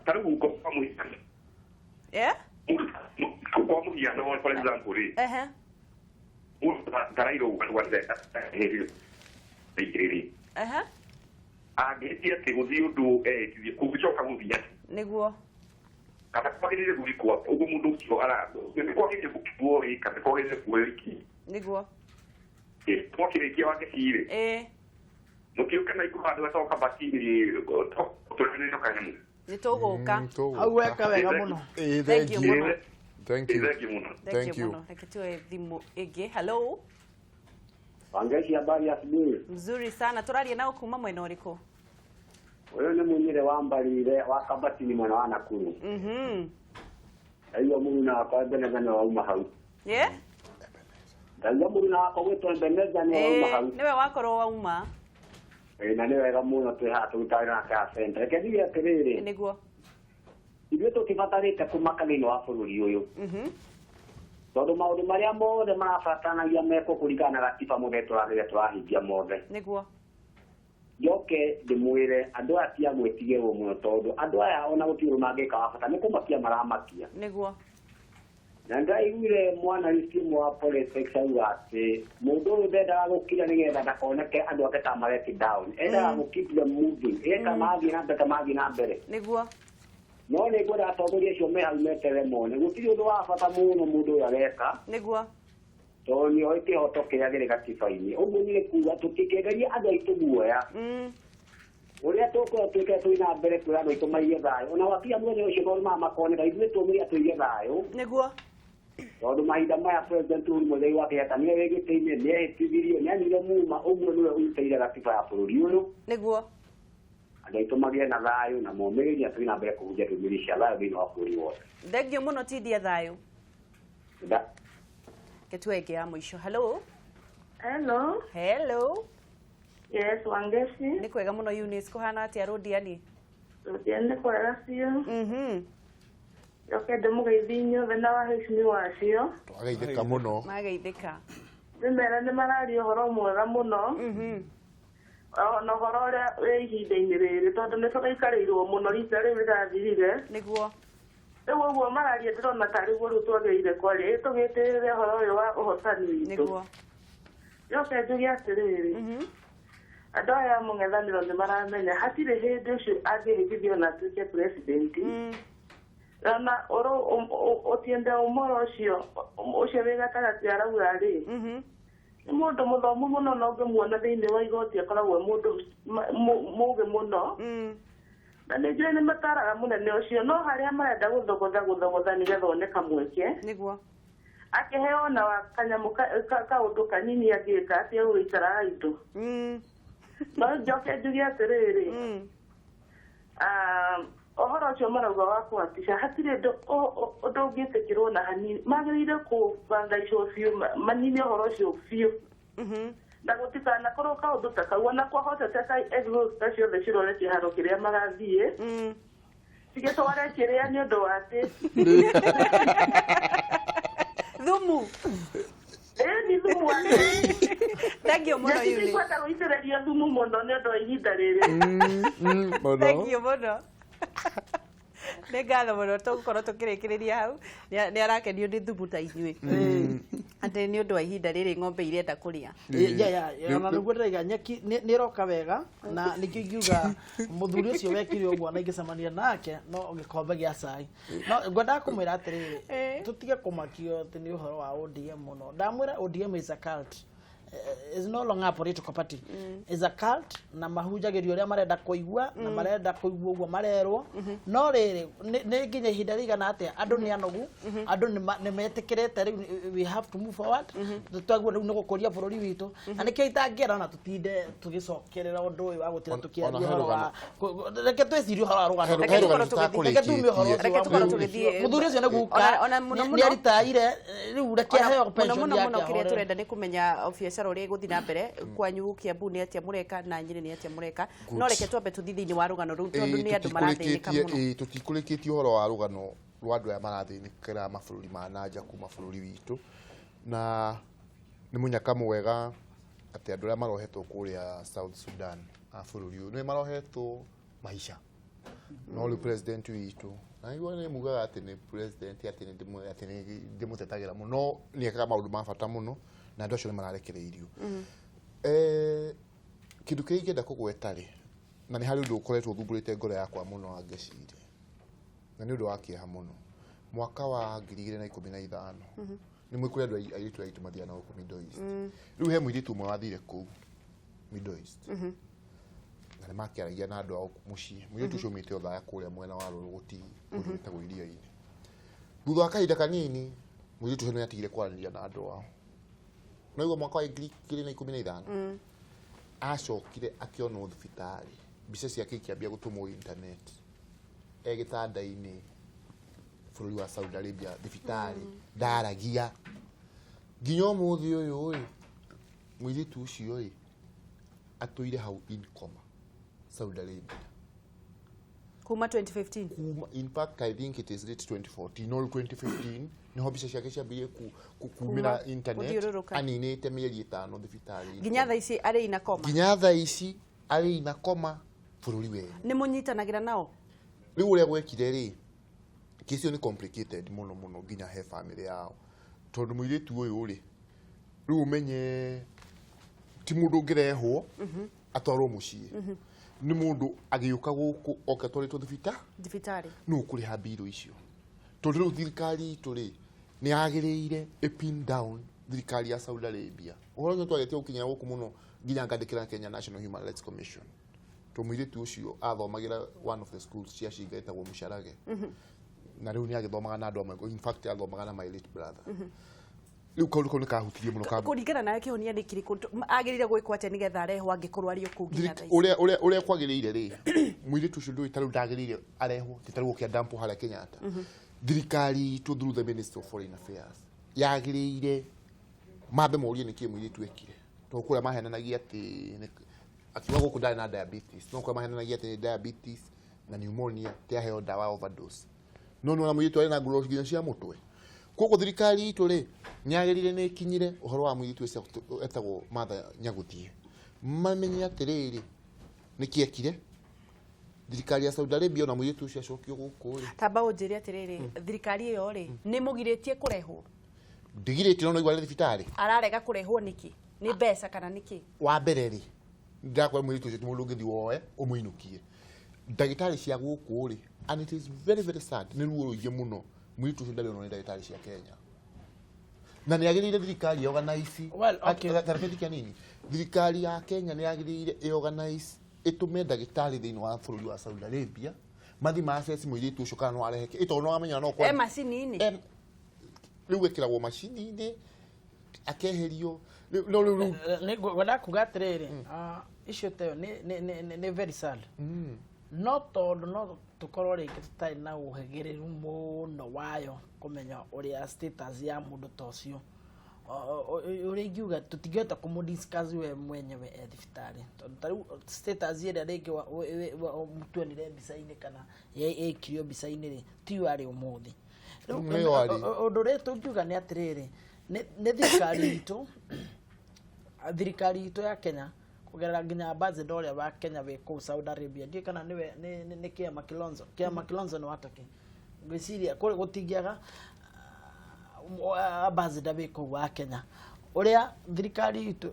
ta rĩu kwa mũhiano, kwa mũhiano for example rĩ, mũndũ ta Raila ũguo rĩ, angĩhĩtia atĩ gũthiĩ ũndũ ehĩtithie kũngĩcoka gũthiĩ atĩ Nĩguo. kana kwagĩrĩire gwĩkwo ũguo mũndũ ũcio nĩ kwagĩrĩire gũkirwo rĩ, kana nĩ kwagĩrĩire kuoyo ikinya? Nĩguo. Twakĩrĩkia Wangeci rĩ, mũkĩũke na ikũ handũ hetagwo Kabatini tũrĩanĩrio kanyamũ. Nĩ tũgũka. Hau weka wega mũno. Thank you mũno. Thank you. Thank you mũno. Thank you mũno. Reke tuoe thimũ ĩngĩ. Hello. Wangeci, habari ya asubuhi. Mzuri sana. Tũraria nao kuma mwena ũrĩkũ? Ũyũ nĩ Munyire wa Mbarire wa Kabatini mwena wa Nakuru. Ndaigua mũruna wakwa Ebeneza nĩwe wauma hau. Ndaigua mũruna wakwa gwĩtwo Ebeneza nĩwe wauma hau. Nĩwe wakorwo wauma. Na nĩ wega mũno twĩ haha tũrutaga wĩra nake haha center. Reke njuge atĩrĩrĩ, Nĩguo. ithuĩ tũtibatarĩte kũmaka thĩinĩ wa bũrũri ũyũ, tondũ maũndũ marĩa mothe marabataranagia mekwo kũringana na gatiba mothe tũrageria tũrahingia mothe. Nĩguo. Njoke ndĩmwĩre andũ aya ti a gwĩtigĩrwo mũno, tondũ andũ aya ona gũtirĩ ũndũ mangĩka wa bata, nĩ kũmakia maramakia. Nĩguo. Na ndaiguire mwanalisti ũmwe wa politics auga atĩ mũndũ ũyũ ndendaga gũkira nĩgetha ndakoneke andũ ake ta mareti down, endaga gũ keep them moving, eka mathiĩ na mbere ta mathiĩ na mbere. Nĩguo. No nĩ ngwenda atongoria acio me hau meterere mone gũtirĩ ũndũ wa bata mũno mũndũ ũyũ areka. Nĩguo. Tondũ nĩ oĩ kĩhoto kĩrĩa kĩrĩ gatiba-inĩ. Ũguo nĩ kuga tũtikĩenderie andũ aitũ guoya, ũrĩa tũkorwo twĩkĩte twĩ na mbere kwĩra andũ aitũ maige thayũ, ona wakinya mũthenya ũcio maũndũ maya makoneka, ithuĩ tũmĩria tũige thayũ. Nĩguo. Tondũ mahinda maya President Uhuru Muigai wa Kenyatta nĩwe wĩ gĩtĩ-inĩ, nĩehĩtithirie, nĩanyuire muma, ũguo nĩwe ũnyitĩrĩire gatiba ya bũrũri ũyũ. Nĩguo. Andũ aitũ magĩe na thayũ na momĩrĩrie tũthiĩ na mbere kũhunjia ndũmĩrĩri cia thayũ thĩinĩ wa bũrũri wothe. Thengio mũno tindia thayũ. Ketue ĩngĩ ya mũico. Hello. Hello. Hello. Yes, Wangeci. Nĩ kwega mũno Eunice, kũhana atĩa Rũndiani? Rũndiani nĩ kwega biũ. Njoke ndĩmũgeithie inyuothe na waheshimiwa acio. Twageithĩka mũno. Mageithĩka. Ndĩmere nĩ mararia ũhoro mwega mũno. Ona ũhoro ũrĩa wĩ ihinda-inĩ rĩrĩ tondũ nĩ tũraikarĩirwo mũno rita rĩu rĩrathirire. Nĩguo. Rĩu ũguo mararia ndĩrona tarĩ guo rĩu twagĩrĩire kwaria tũgĩtĩrĩre ũhoro ũyũ wa ũhotani witũ. Nĩguo. Njoke njuge atĩrĩrĩ. Andũ aya a mũng'ethanĩro nĩ maramenya hatirĩ hĩndĩ ũcio angĩhĩtithio na atuĩke president. Na Otiende Omolo ũcio ũcio wĩ gatagatĩ arauga rĩ, nĩ mũndũ mũthomu mũno na ũngĩmuona thĩinĩ wa igoti akoragwo e mũndũ mũũgĩ mũno. Na nĩ njũĩ nĩ mataraga mũnene ũcio no harĩa marenda gũthogotha gũthogotha nĩgetha one kamweke. Nĩguo. Akĩheo na kanyamũ kaũndũ kanini angĩka atĩ egũgĩikara idle. No njoke njuge atĩrĩrĩ, ũhoro ũcio marauga wa kũhatisha hatirĩ ũndũ ũngĩtĩkĩrwo na hanini, magĩrĩire kũbangaicwo biũ manine ũhoro ũcio biũ. Na gũtikanakorwo kaũndũ ta kau ona kwahoteka exhaust ciothe cirore kĩharo kĩrĩa magathiĩ cigĩtware kĩrĩa nĩ ũndũ wa atĩ thumu. Nĩ thumu wa Thengio mũno Eunice. Nĩngwenda gũitĩrĩria thumu mũno nĩ ũndũ wa ihinda rĩrĩ. Thengio mũno. Nĩ ngatho mũno tũgũkorwo tũkĩrĩkĩrĩria hau. Nĩ arakenio nĩ thumu ta ithuĩ. Atĩ nĩ ũndũ wa ihinda rĩrĩ ng'ombe irenda kũrĩa. Ona nĩguo ndĩraiga nyeki nĩ ĩroka wega na nĩkĩo ingiuga mũthuri ũcio wekire ũguo na ingĩcemania nake no gĩkombe gĩa cai. No ngwendaga kũmwĩra atĩrĩrĩ, tũtige kũmakio atĩ nĩ ũhoro wa ODM mũno. Ndamwĩra ODM is a cult. Is no longer a political party. Is a cult na mahunjagĩrio ũrĩa marenda kũigua na marenda kũigua ũguo marerwo. No rĩrĩ nĩ nginya ihinda rĩigana atĩa andũ nĩ anogu, andũ nĩ metĩkĩrĩte rĩu we have to move forward. Twaguo rĩu nĩ gũkũria bũrũri witũ. Na nĩkĩo itangĩenda ona tũtinde tũgĩcokerera ũndũ ũyũ wa gũtinda tũkĩaria ũhoro wa reke twĩcirie ũhoro wa rũgano. Reke tume ũhoro ũcio. Mũthuri ũcio nĩ guka nĩ aritaire rĩu reke aheo pension yake. Mũno mũno kĩrĩa tũrenda nĩ kũmenya biacara ũrĩa ĩgũthiĩ na mbere kwanyu Kiambu nĩ atĩa mũreka na Nyĩrĩ nĩ atĩa mũreka. No reke twambe tũthiĩ thĩinĩ wa rũgano rũu tondũ nĩ andũ marathĩnĩka mũno. Tũtikũrĩkĩtie ũhoro wa rũgano rwa andũ aya marathĩnĩkĩra mabũrũri ma na nja kuma bũrũri witũ, na nĩ mũnyaka mwega atĩ andũ arĩa marohetwo kũrĩa South Sudan a bũrũri ũyũ nĩ marohetwo maica. No rĩu president witũ na igua nĩ mugaga atĩ nĩ president atĩ nĩ ndĩmũtetagĩra mũno, no nĩ ekaga maũndũ ma bata mũno na andũ acio nĩ mararekereirio. Kĩndũ kĩrĩa ingĩenda kũgweta rĩ, na nĩ harĩ ũndũ ũkoretwo ũthumbũrĩte ngoro yakwa mũno angĩciria, na nĩ ũndũ wa kĩeha mũno. Mwaka wa 2015 nĩ mwĩ kũrĩ andũ airĩtu aitũ mathiaga na gũkũ Middle East. Rĩu he mũirĩtu ũmwe wathire kũu Middle East na nĩ makĩaragia na andũ ao mũciĩ. Mũirĩtu ũcio aumĩte Othaya kũrĩa mwena wa Rũrũgũti kũndũ gwĩtagwo Iria-inĩ. Thutha wa kahinda kanini mũirĩtu ũcio nĩ atigire kwaranĩria na andũ ao. No igua mwaka wa 2015 acokire akĩonwo thibitarĩ, mbica ciake ikĩambia gũtũmwo internet e gĩtanda-inĩ bũrũri wa Saudi Arabia thibitarĩ, ndaragia nginya ũmũthĩ ũyũ ĩ mũirĩtu ũcio ĩ atũire hau in coma Saudi Arabia kuma 2015. Kuma, in fact I think it is late 2014 or 2015 niho mbica ciake ciambirie kumĩra internet aninĩte mĩeri 5 thibitarĩ nginya thaa ici arĩ ina koma, nginya thaa ici arĩ ina koma bũrũri wenu. Nĩ mũnyitanagĩra nao? Rĩu ũrĩa gwekire rĩ, kesi ĩyo nĩ complicated mũno mũno nginya he family yao, tondũ mũirĩtu ũyũ rĩ, rĩu ũmenye ti mũndũ ũngĩrehwo atwarwo mũciĩ, nĩ mũndũ agĩũka gũkũ oke atwarĩtwo thibitarĩ nũ ũkũrĩha mbirũ icio, tondũ rĩu thirikari itũ rĩ nĩ yagĩrĩire ĩ pin down thirikari ya Saudi Arabia. Ũhoro ũcio twagetie gũkinyĩra gũkũ mũno nginya ngandĩkĩra Kenya National Human Rights Commission, tondũ mũirĩtu ũcio athomagĩra one of the schools cia Cinga ĩtagwo Mũcarage. Na rĩu nĩ agĩthomaga na andũ amwe, in fact athomaga na my late brother. Rĩu kaũndũ kau nĩ kahutirie mũno ka Kũringana nawe kĩhonia nĩ kĩrĩkũ? Agĩrĩire gwĩkwo atĩa nĩgetha arehwo angĩkorwo arĩ o kũu nginya thaa ici? Ũrĩa kwagĩrĩire rĩ, mũirĩtu ũcio ndũĩ tarĩu ndagĩrĩire arehwo, ti tarĩu ũkĩa dampo harĩa Kenyatta. Thirikari itũ through the Ministry of Foreign Affairs yagĩrĩire mambe morie nĩkĩ mũirĩtu ekire, tondũ kũrĩa mahenanagia atĩ akiuga gũkũ ndarĩ na diabetes, no kũrĩa mahenanagia atĩ nĩ diabetes na pneumonia, ti aheo ndawa overdose, no nĩwona mũirĩtu arĩ na nguraro nginya cia mũtwe. Koguo thirikari itũ rĩ, nĩ yagĩrĩire nĩ ĩkinyire ũhoro wa mũirĩtu ũcio etagwo Martha Nyagũthiĩ, mamenye atĩrĩrĩ nĩkĩ ekire. Thirikari ya Saudi Arabia ona mũirĩtu ũcio acokio gũkũ rĩ. Tamba ũnjĩre atĩrĩrĩ, thirikari ĩyo rĩ, nĩ mũgirĩtie kũrehwo? Ndigirĩtie, no noigua arĩ thibitarĩ. Ararega kũrehwo nĩkĩ? Nĩ mbeca kana nĩkĩ? Wa mbere rĩ, ndĩrakwĩra mũirĩtu ũcio ti mũndũ ũngĩthiĩ woe ũmũinũkie. Ndagĩtarĩ cia gũkũ rĩ, and it is very very sad, nĩ ruo rũingĩ mũno, mũirĩtu ũcio ndarĩ onwo nĩ ndagĩtarĩ cia Kenya, na nĩ yagĩrĩire thirikari organize. Well, okay. Tareke nini, thirikari ya Kenya nĩ yagĩrĩire ĩorganize, ĩtũme ndagĩtarĩ thĩinĩ wa bũrũri wa Saudi Arabia mathi ma assess mũirĩtu ũcio kana no areheke, ĩtondũ no wamenya no E macini-inĩ? Rĩu ĩkĩragwo macini-inĩ akeherio. No rĩu Nĩ ngwenda kuga atĩrĩrĩ, icio ta ĩyo nĩ very sad, no tondũ no tũkorwo rĩngĩ tũtarĩ na ũhĩgĩrĩru mũno wayo kũmenya ũrĩa status ya mũndũ ta ũcio. Ũrĩa ingiuga, tũtingĩhota kũmũ-discuss we mwenyewe e thibitarĩ, tondũ ta rĩu status ĩrĩa rĩngĩ tuonire mbica-inĩ kana ĩkirio mbica-inĩ rĩ, tiyo arĩ ũmũthĩ. Rĩu, Nĩyo arĩ. Ũndũ ũrĩa tũngiuga nĩ atĩrĩrĩ, nĩ thirikari itũ ya Kenya kũgerera nginya ambassador ũrĩa wa Kenya wĩ kũu Saudi Arabia, ndiũĩ kana nĩwe nĩ Kĩama Kilonzo. Kĩama Kilonzo nĩ watake ngwĩciria kũrĩ gũtingĩaga ambassador wĩ kũu wa Kenya. Ũrĩa thirikari itũ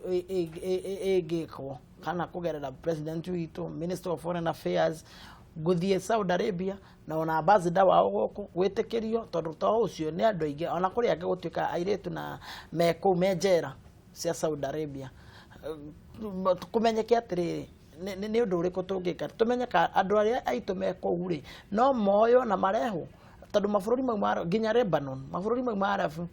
ĩngĩkwo kana kũgerera president witũ, Minister of Foreign Affairs, gũthiĩ Saudi Arabia na ona ambassador wao gũkũ gwĩtĩkĩrio, tondũ to ũcio nĩ andũ aingĩ ona kũrĩ angĩ gũtuĩka airĩtu na me kũu me njera cia Saudi Arabia. Kũmenyeke atĩrĩrĩ, nĩ ũndũ ũrĩkũ tũngĩka tũmenye ka andũ arĩa aitũ me kũu rĩ, no moywo na marehwo, tondũ mabũrũri mau ma nginya Lebanon, mabũrũri mau ma Arabu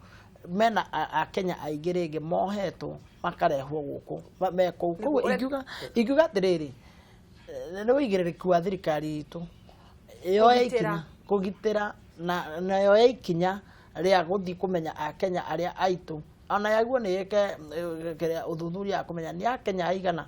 mena Akenya aingĩ rĩngĩ mohetwo makarehwo gũkũ me kũu. Koguo ingiuga atĩrĩrĩ, nĩ ũigĩrĩrĩki wa thirikari itũ yoe Kũgitĩra. ikinya kũgitĩra na yoe ikinya rĩa gũthiĩ kũmenya Akenya arĩa aitũ, ona yaguo nĩ ĩke kĩrĩa ũthuthuria wa kũmenya nĩ Akenya aigana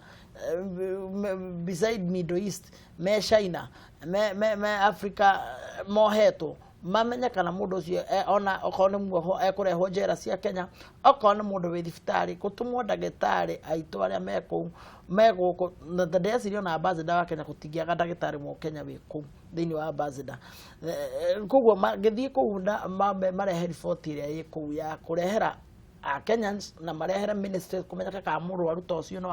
beside Middle East, me China, me Africa mohetwo, mamenye kana mũndũ ũcio ona okorwo nĩ muoho ekũrehwo njera cia Kenya, okorwo nĩ mũndũ wĩ thibitarĩ gũtũmwo ndagĩtarĩ aitũ arĩa me kũu me gũkũ. Na ndĩreciria ona ambassador wa Kenya gũtingĩaga ndagĩtarĩ mũkenya wĩ kũu thĩinĩ wa ambassador. Koguo mangĩthiĩ kũu na marehe riboti ĩrĩa ĩ kũu ya kũrehera a Kenyans na marehere ministry kũmenyeka kana mũrwaru ta ũcio no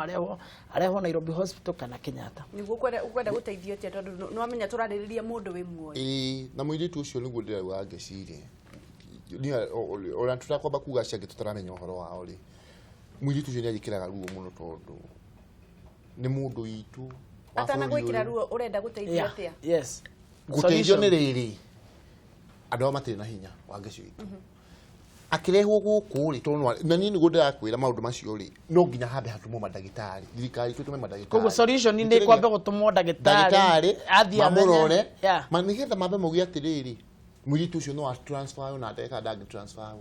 arehwo Nairobi Hospital kana Kenyatta. Nĩguo ũkwenda gũteithio atĩa, tondũ nĩ wamenya tũrarĩrĩria mũndũ wĩ muoyo? Ĩĩ, na mũirĩtu ũcio nĩguo ndĩrauga ngĩciria ona tũtakwamba kuga acio angĩ tũtaramenya ũhoro wao rĩ, mũirĩtu ũcio nĩ agĩkĩraga ruo mũno tondũ nĩ mũndũ witũ wa Atana bũrũri gwĩkĩra ũyũ. ruo, ũrenda gũteithio atĩa? Yes. Gũteithio Solution. nĩ rĩrĩ, andũ aya matirĩ na hinya wa ngeci witũ akĩrehwo gũkũ rĩ, tondũ na niĩ nĩguo ndĩrakwĩra maũndũ macio rĩ, no nginya hambe hatũmwo mandagĩtarĩ, thirikari itũ ĩtũme mandagĩtarĩ. Koguo solution nĩ kwambe gũtũmwo ndagĩtarĩ ndagĩtarĩ athiĩ amenye. mamũrore ma nĩgetha mambe mauge atĩrĩrĩ, mũirĩtu ũcio no atransfer na ndagĩka ndangĩ transfer,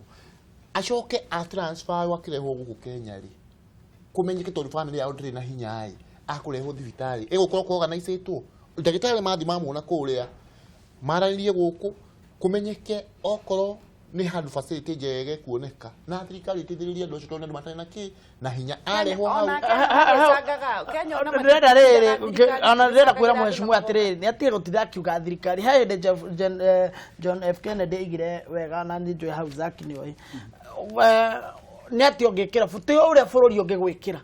acoke atransfer akĩrehwo gũkũ Kenya rĩ, kũmenyeke tondũ family yao ndĩrĩ na hinya ĩ, akũrehwo thibitarĩ ĩgũkorwo kũorganizetwo, ndagĩtarĩ mathi mamuona kũrĩa maranĩrie gũkũ, kũmenyeke okorwo nĩ handũ facility njega ĩkuoneka na thirikari ĩteithĩrĩrie andũ acio, tondũ nĩ andũ matarĩ na kĩ na hinya arehwo hau. Ona Kenya matiĩcangaga. Kenya ona Ndĩrenda rĩrĩ thirikari ona ndĩrenda kwĩra ĩcangagĩra andũ mheshimiwa na atĩrĩrĩ, nĩ atige gũtinda akiuga thirikari. He hĩndĩ John F Kennedy aigire wega, na nĩ njũĩ hau Zaki nĩ oĩ nĩ atĩ ũngĩkĩra ti ũrĩa bũrũri ũngĩgwĩkĩra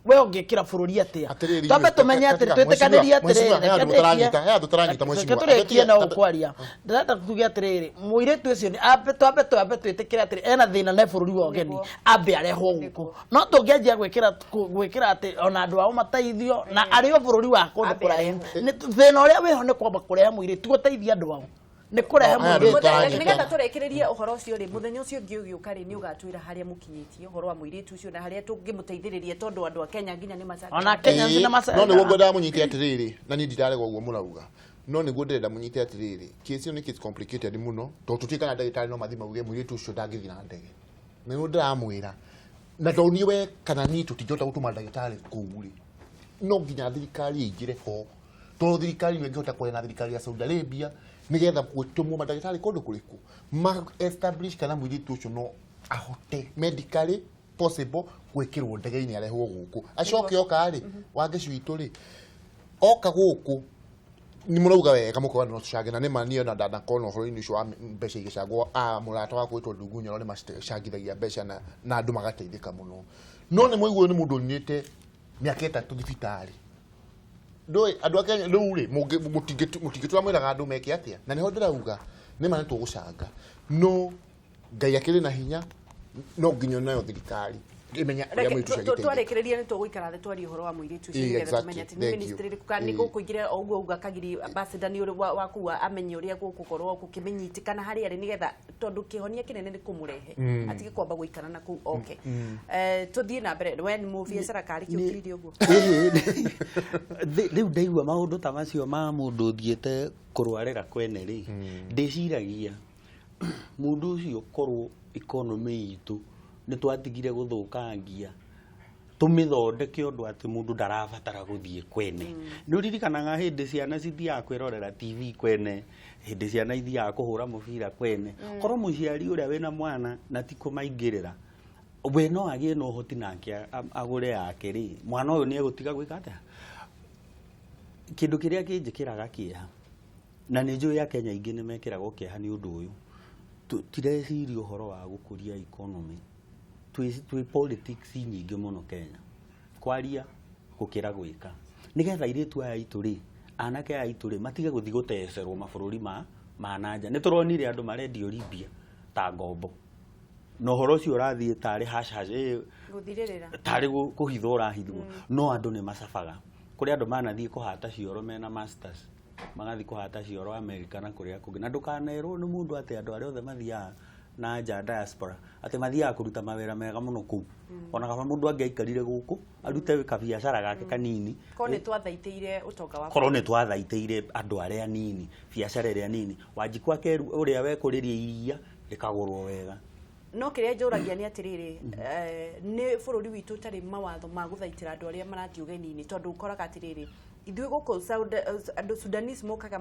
we, ũngĩkĩra bũrũri atĩa? Atĩrĩrĩ, Twambe tũmenye atĩrĩ, twĩtĩkanĩrie mheshimiwa, atĩrĩrĩ, he andũ mũtaranyita, he andũ tũranyita, mheshimiwa. Reke tũrĩkie na ũkwaria. Ndĩrenda tuge atĩrĩrĩ, mũirĩtu ũcio nĩ ambe twambe twĩtĩkĩre atĩrĩ ena thĩna na bũrũri wa ũgeni, ambe arehwo gũkũ. No tũngĩanjia gwĩkĩra atĩ ona andũ ao mateithio na arĩ o bũrũri wa kũndũ Ambe kũraihu. Thĩna ũrĩa wĩho nĩ kwamba kũrehe mũirĩtu gũteithia andũ ao. Nĩ kũrehe Aya, andũ mũirĩtu. tũranyita. Nĩgetha tũrĩkĩrĩrie ũhoro ũcio rĩ, mũthenya ũcio ũngĩ ũgĩũka rĩ, nĩ ũgatwĩra harĩa mũkinyĩtie ũhoro wa mũirĩtu ũcio na harĩa tũngĩmũteithĩrĩria, tondũ andũ a Kenya nginya nĩ macangaga. Ona Kenya Ĩĩ, nĩ macangaga. no nĩguo ngwendaga mũnyite atĩrĩrĩ, na niĩ ndirarega ũguo mũrauga, no nĩguo ndĩrenda mũnyite atĩrĩrĩ, case ĩyo nĩ case complicated mũno, tondũ tũtiũĩ kana ndagĩtarĩ no mathiĩ mauge mũirĩtu ũcio ndangĩthiĩ na ndege. Nĩguo ndĩramwĩra, na tondũ niĩ we kana niĩ tũtingĩhota gũtũma ndagĩtarĩ kũu rĩ, no nginya thirikari ĩingĩre ho, tondũ thirikari nĩyo ĩngĩhota kwaria na thirikari ya Saudi Arabia nĩgetha gũtũmwo mandagĩtarĩ kũndũ kũrĩkũ ma establish kana mũirĩtu ũcio no ahote medically possible gwĩkĩrwo ndege-inĩ arehwo gũkũ, acoke oka rĩ, Wangeci witũ rĩ, oka gũkũ nĩ mũrauga wega, mũkauga no tũcange, na nĩ ma niĩ ona ndanakorwo na ũhoro-inĩ ũcio wa mbeca igĩcangwo, a mũrata wakwa wĩtwo Ndungu Nyoro nĩ macangithagia mbeca na andũ magateithĩka mũno, no nĩ mũiguo nĩ mũndũ ũninĩte mĩaka 3 thibitarĩ. Ndũĩ andũ a Kenya rĩu rĩ, mũtingĩtura mwĩraga andũ meke atĩa, na nĩho ndĩrauga nĩ ma nĩ tũgũcanga, no Ngai akĩrĩ na hinya, no nginya nayo thirikari ĩmenye ũrĩa mũirĩtu ũcio angĩteithĩka. Twarĩkĩrĩria nĩ tũgũikara thĩ twarie ũhoro wa mũirĩtu ũcio, nĩgetha tũmenye atĩ nĩ ministry ĩrĩkũ kana nĩ gũkũingĩra o ũguo uga Kagiri ambassador nĩ ũrĩ wa kũu amenye ũrĩa gũkũkorwo gũkĩmenyitĩkana harĩa arĩ, nĩgetha tondũ kĩhonia kĩnene nĩ kũmũrehe atige kwamba gũikara na kũu oke. Tũthiĩ na mbere, we nĩ mũbiacara karĩ kĩ ũkiririe ũguo? Rĩu ndaigua maũndũ ta macio ma mũndũ ũthiĩte kũrwarĩra kwene rĩ, ndĩciragia mũndũ ũcio korwo economy itũ nĩ twatigire gũthũkangia, tũmĩthondeke ũndũ atĩ mũndũ ndarabatara gũthiĩ kwene. Nĩ ũririkanaga hĩndĩ ciana cithiaga kwĩrorera TV kwene, hĩndĩ ciana ithiaga kũhũra mũbira kwene. Korwo mũciari ũrĩa wĩna mwana na ti kũmaingĩrĩra, we no agĩe na ũhoti nake agũre yake rĩ, mwana ũyũ nĩ egũtiga gwĩka atĩa? Kĩndũ kĩrĩa kĩnjĩkĩraga kĩeha, na nĩ njũĩ Akenya aingĩ nĩ mekĩragwo kĩeha nĩ ũndũ ũyũ, tireciria ũhoro wa gũkũria economy. Twĩ politics nyingĩ mũno Kenya, kwaria gũkĩra gwĩka, nĩgetha airĩtu aya aitũ rĩ, anake aya aitũ rĩ, matige gũthiĩ gũtecerwo mabũrũri ma nanja. Nĩ tũronire andũ marendio Libya ta ngombo, na ũhoro ũcio ũrathiĩ tarĩ hash hash, Gũthirĩrĩra. Tarĩ kũhithwo ũrahithwo, no andũ nĩ macabaga. Kũrĩ andũ manathiĩ kũhata cioro mena masters, magathiĩ kũhata cioro America na kũrĩa kũngĩ, na ndũkanerwo nĩ mũndũ atĩ andũ arĩa othe mathiaga na nja diaspora atĩ mathiaga kũruta mawĩra mega mũno kũu. Ona kaba mũndũ angĩaikarire gũkũ arute kabiacara gake kanini, Korwo nĩ twathaitĩire ũtonga wa korwo nĩ twathaitĩire andũ arĩa anini, biacara ĩrĩa nini, Wanjikũ akeru ũrĩa wekũrĩria iria rĩkagũrwo wega. No kĩrĩa njũragia nĩ atĩrĩrĩ, nĩ bũrũri witũ ũtarĩ mawatho ma gũthaitĩra andũ arĩa marathiĩ ũgeni-inĩ, tondũ ũkoraga atĩrĩrĩ, ithuĩ gũkũ andũ Sudanese mokaga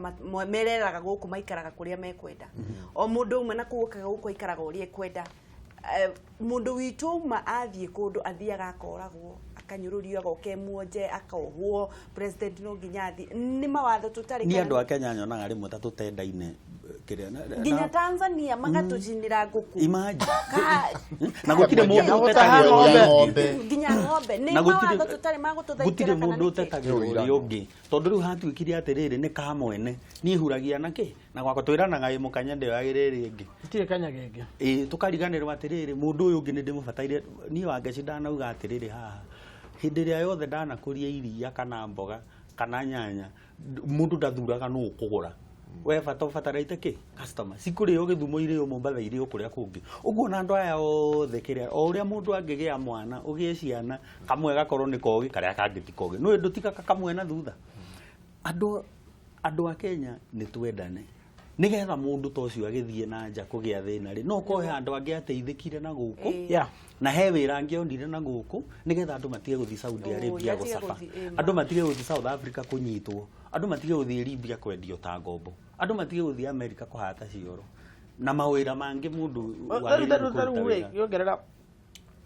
mereraga gũkũ, maikaraga kũrĩa mekwenda, o mũndũ ũmwe na kũu okaga gũkũ aikaraga ũrĩa ekwenda. Mũndũ witũ uma athiĩ kũndũ athiaga akoragwo, akanyũrũrio, agoka muonje, akohwo, president no nginya athiĩ. Nĩ mawatho tũtarĩ Niĩ kana andũ a Kenya nyonaga rĩmwe ta tũtendaine kĩrĩa nginya Tanzania magatũcinĩra ngũkũ. Imagine. Na gũtirĩ mũndũ Na ũtetagĩra gũtaha ũrĩa ng'ombe. ũngĩ. Nginya ng'ombe. Nĩ Na mawatho tũtarĩ ma gũtũthaitĩra gũtirĩ kana mũndũ nĩkĩ? ũtetagĩra ũrĩa ũngĩ, tondũ rĩu hatuĩkire atĩrĩrĩ, nĩ ka mwene niĩ huragia na kĩ na gwakwa twĩranaga ĩ mũkanya ndĩoyagĩra ĩrĩa ĩngĩ. Gũtirĩ kanya gengĩ. Ĩ tũkariganĩrwo atĩrĩrĩ, mũndũ ũyũ ũngĩ nĩ ndĩmũbataire niĩ. Wangeci ndanauga atĩrĩrĩ, haha hĩndĩ ĩrĩa yothe ndanakũria iria kana mboga kana nyanya, mũndũ ndathuraga nũ ũkũgũra, we bata ũbataraite kĩ customer cikũrĩo Gĩthumo, irĩo Mombatha, irĩo kũrĩa kũngĩ ũguo. Na andũ aya othe kĩrĩa o ũrĩa mũndũ angĩgĩa mwana, ũgĩe ciana, kamwe gakorwo nĩ kogĩ, karĩa kangĩ ti kogĩ, nĩ ndũtigaga kamwe na thutha. Andũ a Kenya nĩ twendane, nĩgetha mũndũ ta ũcio agĩthiĩ na nja kũgĩa thĩna rĩ, no korwo he andũ angĩ ateithĩkire na gũkũ, na he wĩra angĩonire na gũkũ, nĩgetha andũ matige gũthiĩ Saudi Arabia matige gũcaba, gũthiĩ, andũ matige gũthiĩ South Africa kũnyitwo, andũ matige gũthiĩ Libya kwendio ta ngombo, andũ matige gũthiĩ America kũhata cioro na mawĩra mangĩ mũndũ wagĩrĩirwo Rĩu kũruta rĩu wĩra. ngĩongerera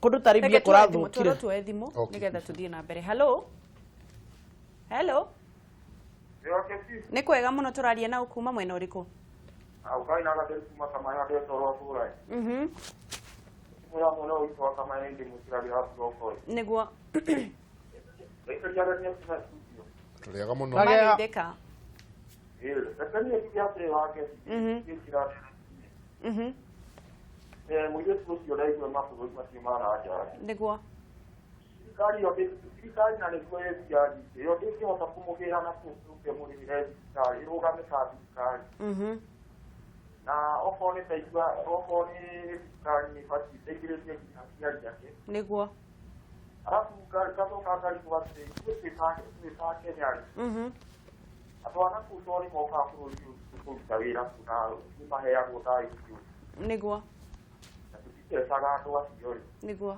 kũndũ ta Libya Reke tuoe thimũ, kũrathũkire. tuoe thimũ Okay. nĩgetha tũthiĩ na mbere. Hello, hello, nĩ kwega mũno, tũraria na kuma mwena ũrĩkũ? Ukai na gatheri kuma kamaya ndetoro bura. Mura muno witwa kamaya ndi mutirari hafu roko. Nĩguo. Reke jara ni kuma studio. Tũrĩaga mũno. Magega. Mageithĩka. Eh, reke ni tuge atĩ wake. Eh, mũirĩtu ũcio ndaigua mabũrũri macio ma na nja. Nĩguo. Thirikari yo thirikari na nĩguo ĩthia nyingĩ yo ndĩngĩhota kũmũgĩra na kũu tũke mũrĩhĩre thibitarĩ ĩrũgame ta thirikari. Na okorwo nĩ taigua okorwo nĩ thirikari nĩ ĩbatiĩ ĩteithĩrĩrie nginya aciari ake. Nĩguo. Arabu ngacoka ngarigwo atĩ ithuĩ twĩ ta Kenya rĩ, andũ a nakũu to nĩ mokaga bũrũri ũyũ witũ kũruta wĩra kũ na nĩ maheagwo thayũ ũcio Nĩguo. na tũtitecaga andũ acio rĩ. Nĩguo.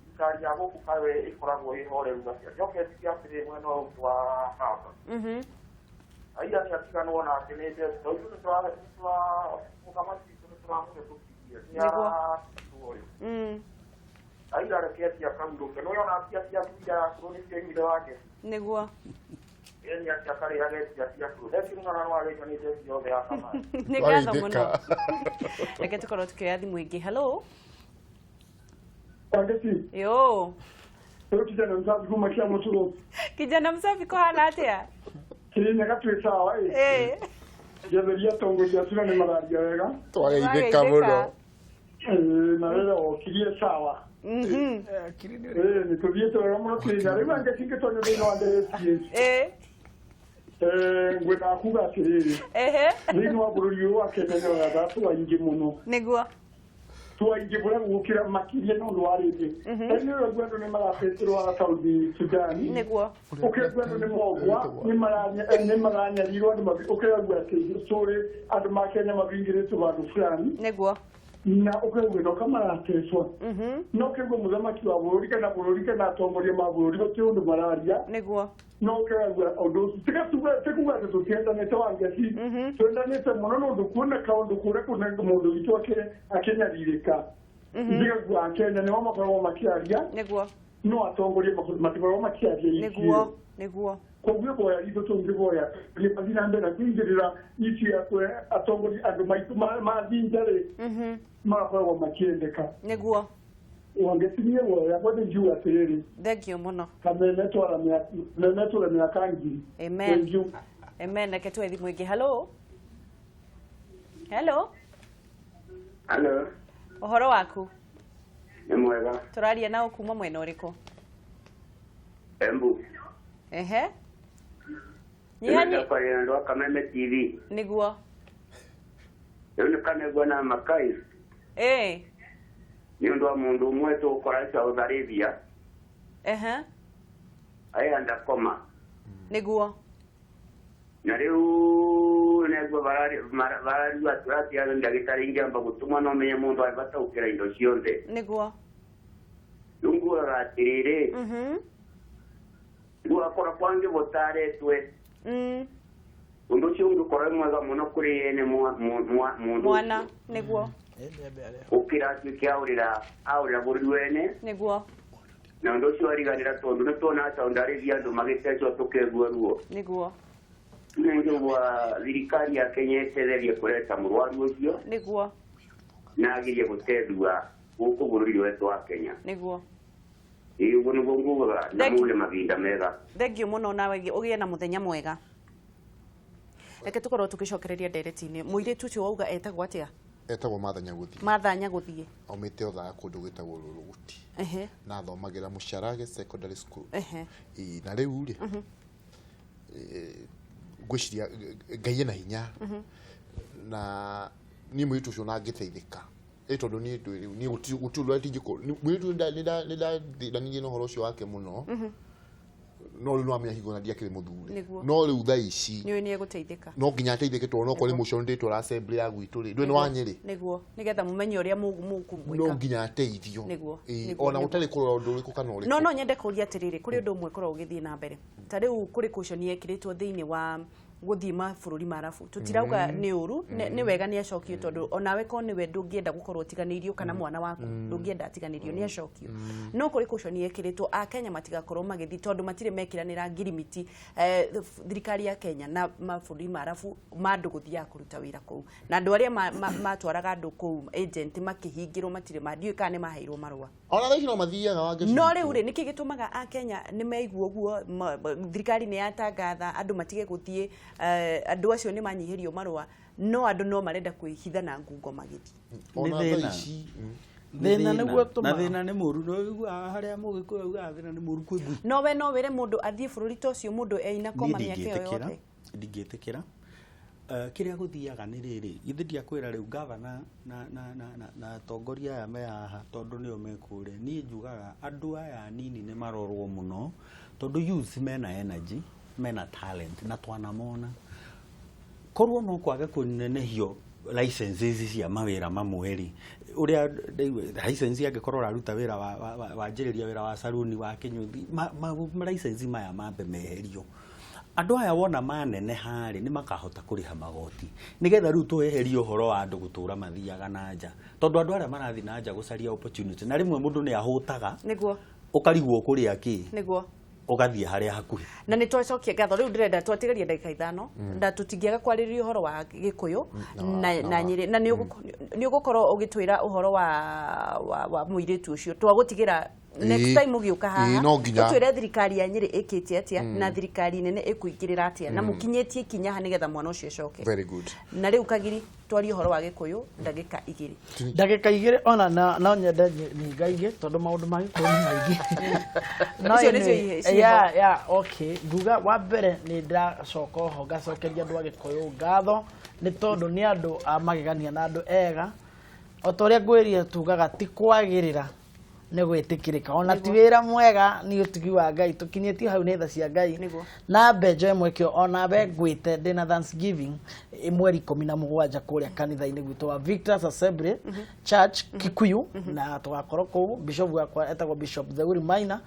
Thirikari ya gũkũ kawe ĩkoragwo ĩ horeru atĩa? Njoke njuge atĩrĩ mwena ũyũ ũngĩ wa baba, Raila nĩ atiganwo nake nĩ ndeto tondũ ithuĩ nĩ tũra mũthamaki witũ nĩ tũramũhetũkirie nĩ Nĩguo. aratigwo rĩ. Raila reke athiĩ akahurũke, nĩ wona mbia cia atumia akũrũ nĩcio aimire wake. Nĩguo. Ĩĩ nĩ atĩ akarĩage mbia cia akũrũ. Thengiũ mũno na nĩwageithio nĩ njeci yothe ya Kamau. Nĩ ngatho mũno. Reke tũkorwo tũkĩoya thimũ ĩngĩ. Hello. Wangeci, Yo. rĩu kijana msafi kuma kia mũturo. Kijana msafi kũhana atĩa? Kĩrĩnyaga twĩ sawa ĩ. Ngetheria atongoria acu na nĩ mararia wega. Twageithĩka mũno. Ĩĩ, na wĩra wokirie sawa. Ĩĩ, nĩ tũthiĩte wega mũno Kĩrĩnyaga. Rĩu Wangeci ngĩtonya thĩinĩ wa ndereti ĩ. Ngwendaga kuga atĩrĩrĩ. Thĩinĩ wa bũrũri ũyũ wa Kenya nĩ ũratha tũ aingĩ mũno. Nĩguo. Tũ aingĩ bũrĩa gũkĩra makĩria nĩ ũndũ wa rĩrĩ. Rĩu ũraigua andũ nĩ marabĩtĩrwo Saudi Sudan. Nĩguo. Ũkaigua andũ nĩ mogwa, nĩ maranyarirwo andũ ũkaigua atĩ story andũ ma Kenya mabingĩrĩtwo vandũ fulani. Nĩguo. Na ũkaigua no kamaratecwo. No ũkaigua mũthamaki wa bũrũri kana bũrũri kana atongoria ma bũrũri gũtirĩ ũndũ mararia. Nĩguo. No ũkaigua ũndũ ũcio tiga tuge ti kuga atĩ tũtiendanĩte Wangeci, twendanĩte mũno nĩ ũndũ kuona kaũndũ kũrĩa kũna mũndũ witũ akĩnyarirĩka, ndigagua Akenya nĩo makoragwo makĩaria. Nĩguo. No atongoria matikoragwo makĩaria. Nĩguo. Nĩguo. Koguo boya itũ tũngĩboya mathiĩ na mbere na kũingĩrĩra ici ya atongoria andũ maitũ mathiĩ nja rĩ, magakoragwo makĩendeka. Nĩguo. Wangeci, niĩ guoya yakwa nĩ ngiuga atĩrĩrĩ, Thank you mũno. kameme twara mĩaka 1000. Amen. Thank you. Amen. Reke tuoe thimũ ĩngĩ. Hello. Hello. Hello, Ũhoro waku? Nĩ mwega. Tũraria nao kuma mwena ũrĩkũ? Embu. Ehe. Ndĩrenda kwaria na andũ a Kameme TV. Nĩguo. Rĩu nĩ kanegua na Makai nĩ ũndũ wa mũndũ ũmwe tũgũkora Saudi Arabia aya koma. Nĩguo. Na rĩu negua barariua atĩ ndagĩtarĩ ingĩamba gũtũmwo no menye mũndũ arĩ bata gũkĩra indo ciothe. Nĩguo. Rĩu ngugaga atĩrĩrĩ, gwakora kwangĩ gũtaretwe, ũndũ ũcio ũngĩkorwo wĩ mwega mũno kũrĩ ene mũndũ Mwana. Nĩguo. Ũkĩra atuĩke aũrĩra bũrũri wene. Nĩguo. Na ũndũ ũcio ariganĩra tondũ nĩ tuona Saudi Arabia andũ magĩtecwo tũkegua ruo. Nĩguo. Nĩ wa thirikari ya Kenya ĩtetherie kũreta mũrwaru ũcio Nĩguo. Na agerie gũtethua gũkũ bũrũri wetũ wa Kenya. Nĩguo. Ĩĩ, ũguo nĩguo ngugaga na Thank you. mũgĩe mahinda mega. Thank you mũno, nawe ũgĩe na mũthenya mwega. Reke tũkorwo tũgĩcokereria ndereti-inĩ. Mũirĩtu ũcio wauga etagwo atĩa? Etagwo Martha Nyagũthiĩ. Martha Nyagũthiĩ. Aumĩte Othaya kũndũ gwĩtagwo Rũrũgũti. Na athomagĩra Mũcarage Secondary School. Ĩĩ, na rĩu rĩ, ngwĩciria Ngai ena hinya na niĩ mũirĩtu ũcio ona angĩteithĩka ĩ tondũ niĩ ndũĩ rĩu niĩ gũtirĩ ũndũ atingĩkorwo mũirĩtu nĩndathĩnanirie na ũhoro ũcio wake mũno, no rĩu nĩwamenya hingo na ndiakĩrĩ mũthuri. No rĩu thaa ici Nĩũĩ nĩ egũteithĩka. No nginya ateithĩke tondũ no korwo nĩ mũcio ndĩtwara assembly ya gwitũ rĩ, ndũĩ nĩ wa Nyĩrĩ. Nĩguo, nĩgetha mũmenye ũrĩa mũkũmwĩka. No nginya ateithio. Ĩĩ, ona gũtarĩ kũrora ũndũ ũrĩkũ kana ũrĩkũ. No nyende kũria atĩrĩrĩ, kũrĩ ũndũ ũmwe ũkoragwo ũgĩthiĩ na mbere ta rĩu kũrĩ caution yekĩrĩtwo thĩinĩ wa gũthiĩ mabũrũri ma arabu. Tũtirauga nĩ ũru, nĩ wega nĩ acokio, tondũ onawe korwo nĩwe ndũngĩenda gũkorwo ũtiganĩirio kana mwana waku ndũngĩenda atiganĩrio, nĩ acokio. No kũrĩ caution yekĩrĩtwo akenya matigakorwo magĩthiĩ tondũ matirĩ mekĩranĩra ngirimiti, thirikari ya Kenya na mabũrũri ma arabu ma andũ gũthiaga kũruta wĩra kũu, na andũ arĩa matwaraga andũ kũu agent makĩhingĩrwo matirĩ ma ndiũĩ kana nĩ maheirwo marũa. Ona thaa ici no mathiaga Wangeci. No rĩu rĩ, nĩkĩ gĩtũmaga akenya nĩ meigua ũguo thirikari nĩ yatangatha andũ matige gũthiĩ, andũ acio nĩ manyihĩrio marũa, no andũ no marenda kwĩhitha na ngungo magĩthiĩ? Ona Nĩ thaa thĩna. ici. Thĩna nĩguo Na ũtũmaga. thĩna nĩ mũru, no ũiguaga harĩa mũgĩkũyũ augaga thĩna nĩ mũru kwĩ ngui. No we no wĩre mũndũ athiĩ bũrũri ta ũcio mũndũ eina koma Niĩ mĩaka ĩyo ndingĩtĩkĩra. yothe? Ndingĩtĩkĩra. Kĩrĩa gũthiaga nĩ rĩrĩ, githĩ ndiakwĩra rĩu gavana na atongoria aya me haha tondũ nĩo me kũrĩa. Niĩ njugaga andũ aya anini nĩ marorwo mũno tondũ youths mena energy, mena talent na twanamona. Korwo no kwage kũnenehio licenses cia mawĩra mamwe rĩ, ũrĩa ndaigua license angĩkorwo ũraruta wĩra wanjĩrĩria wĩra wa saruni wa kĩnyũthi, ma license maya mambe meherio. Andũ aya wona maneneha rĩ, nĩ makahota kũrĩha magoti nĩgetha rĩu tweherie ũhoro wa andũ gũtũra mathiaga na nja, tondũ andũ arĩa marathiĩ na nja gũcaria opportunity na rĩmwe mũndũ nĩ ahũtaga ũkarigwo kũrĩa kĩ ũgathiĩ harĩa hakuhĩ. Na nä twacokia ngatho. Rä u ndärenda twatigaria ndagä 5 na tũtingĩaga kwarĩrĩria ũhoro wa gĩkũyũ na Nyĩrĩ na nĩ ũgũkorwo ũgĩtwĩra ũhoro wa mũirĩtu ũcio twagũtigĩra next time ũgĩũka haha. Ĩĩ, no nginya. Ũtwĩre thirikari ya Nyĩrĩ ĩkĩte atĩa na thirikari nene ĩkũingĩrĩra atĩa na mũkinyĩtie ikinya ha nĩgetha mwana ũcio acoke. Very good. Na rĩu Kagiri, twarie ũhoro wa gĩkũyũ ndagĩka 2. Ndagĩka 2 ona no nyende nyingaingĩ tondũ maũndũ ma gĩkũyũ nĩ maingĩ. No Icio nĩcio anyway, ciĩho. Yeah, okay, nguga wa mbere nĩ ndĩracoka oho ngacokeria andũ a gĩkũyũ ngatho nĩ tondũ nĩ andũ a magegania na andũ ega. O ta ũrĩa ngwĩrire, tugaga ti kwagĩrĩra nĩ gwĩtĩkĩrĩka, ona ti wĩra mwega, nĩ ũtugi wa Ngai tũkinyĩtio hau nĩ tha cia Ngai. Na mbe njoe mweke ona mbe ngwĩte ndĩna Thanksgiving mweri 17 kũrĩa kanitha-inĩ gwitũ wa Victors Assembly Church Kikuyu, na tũgakorwo kũu bishop wakwa etagwo Bishop Theuri Maina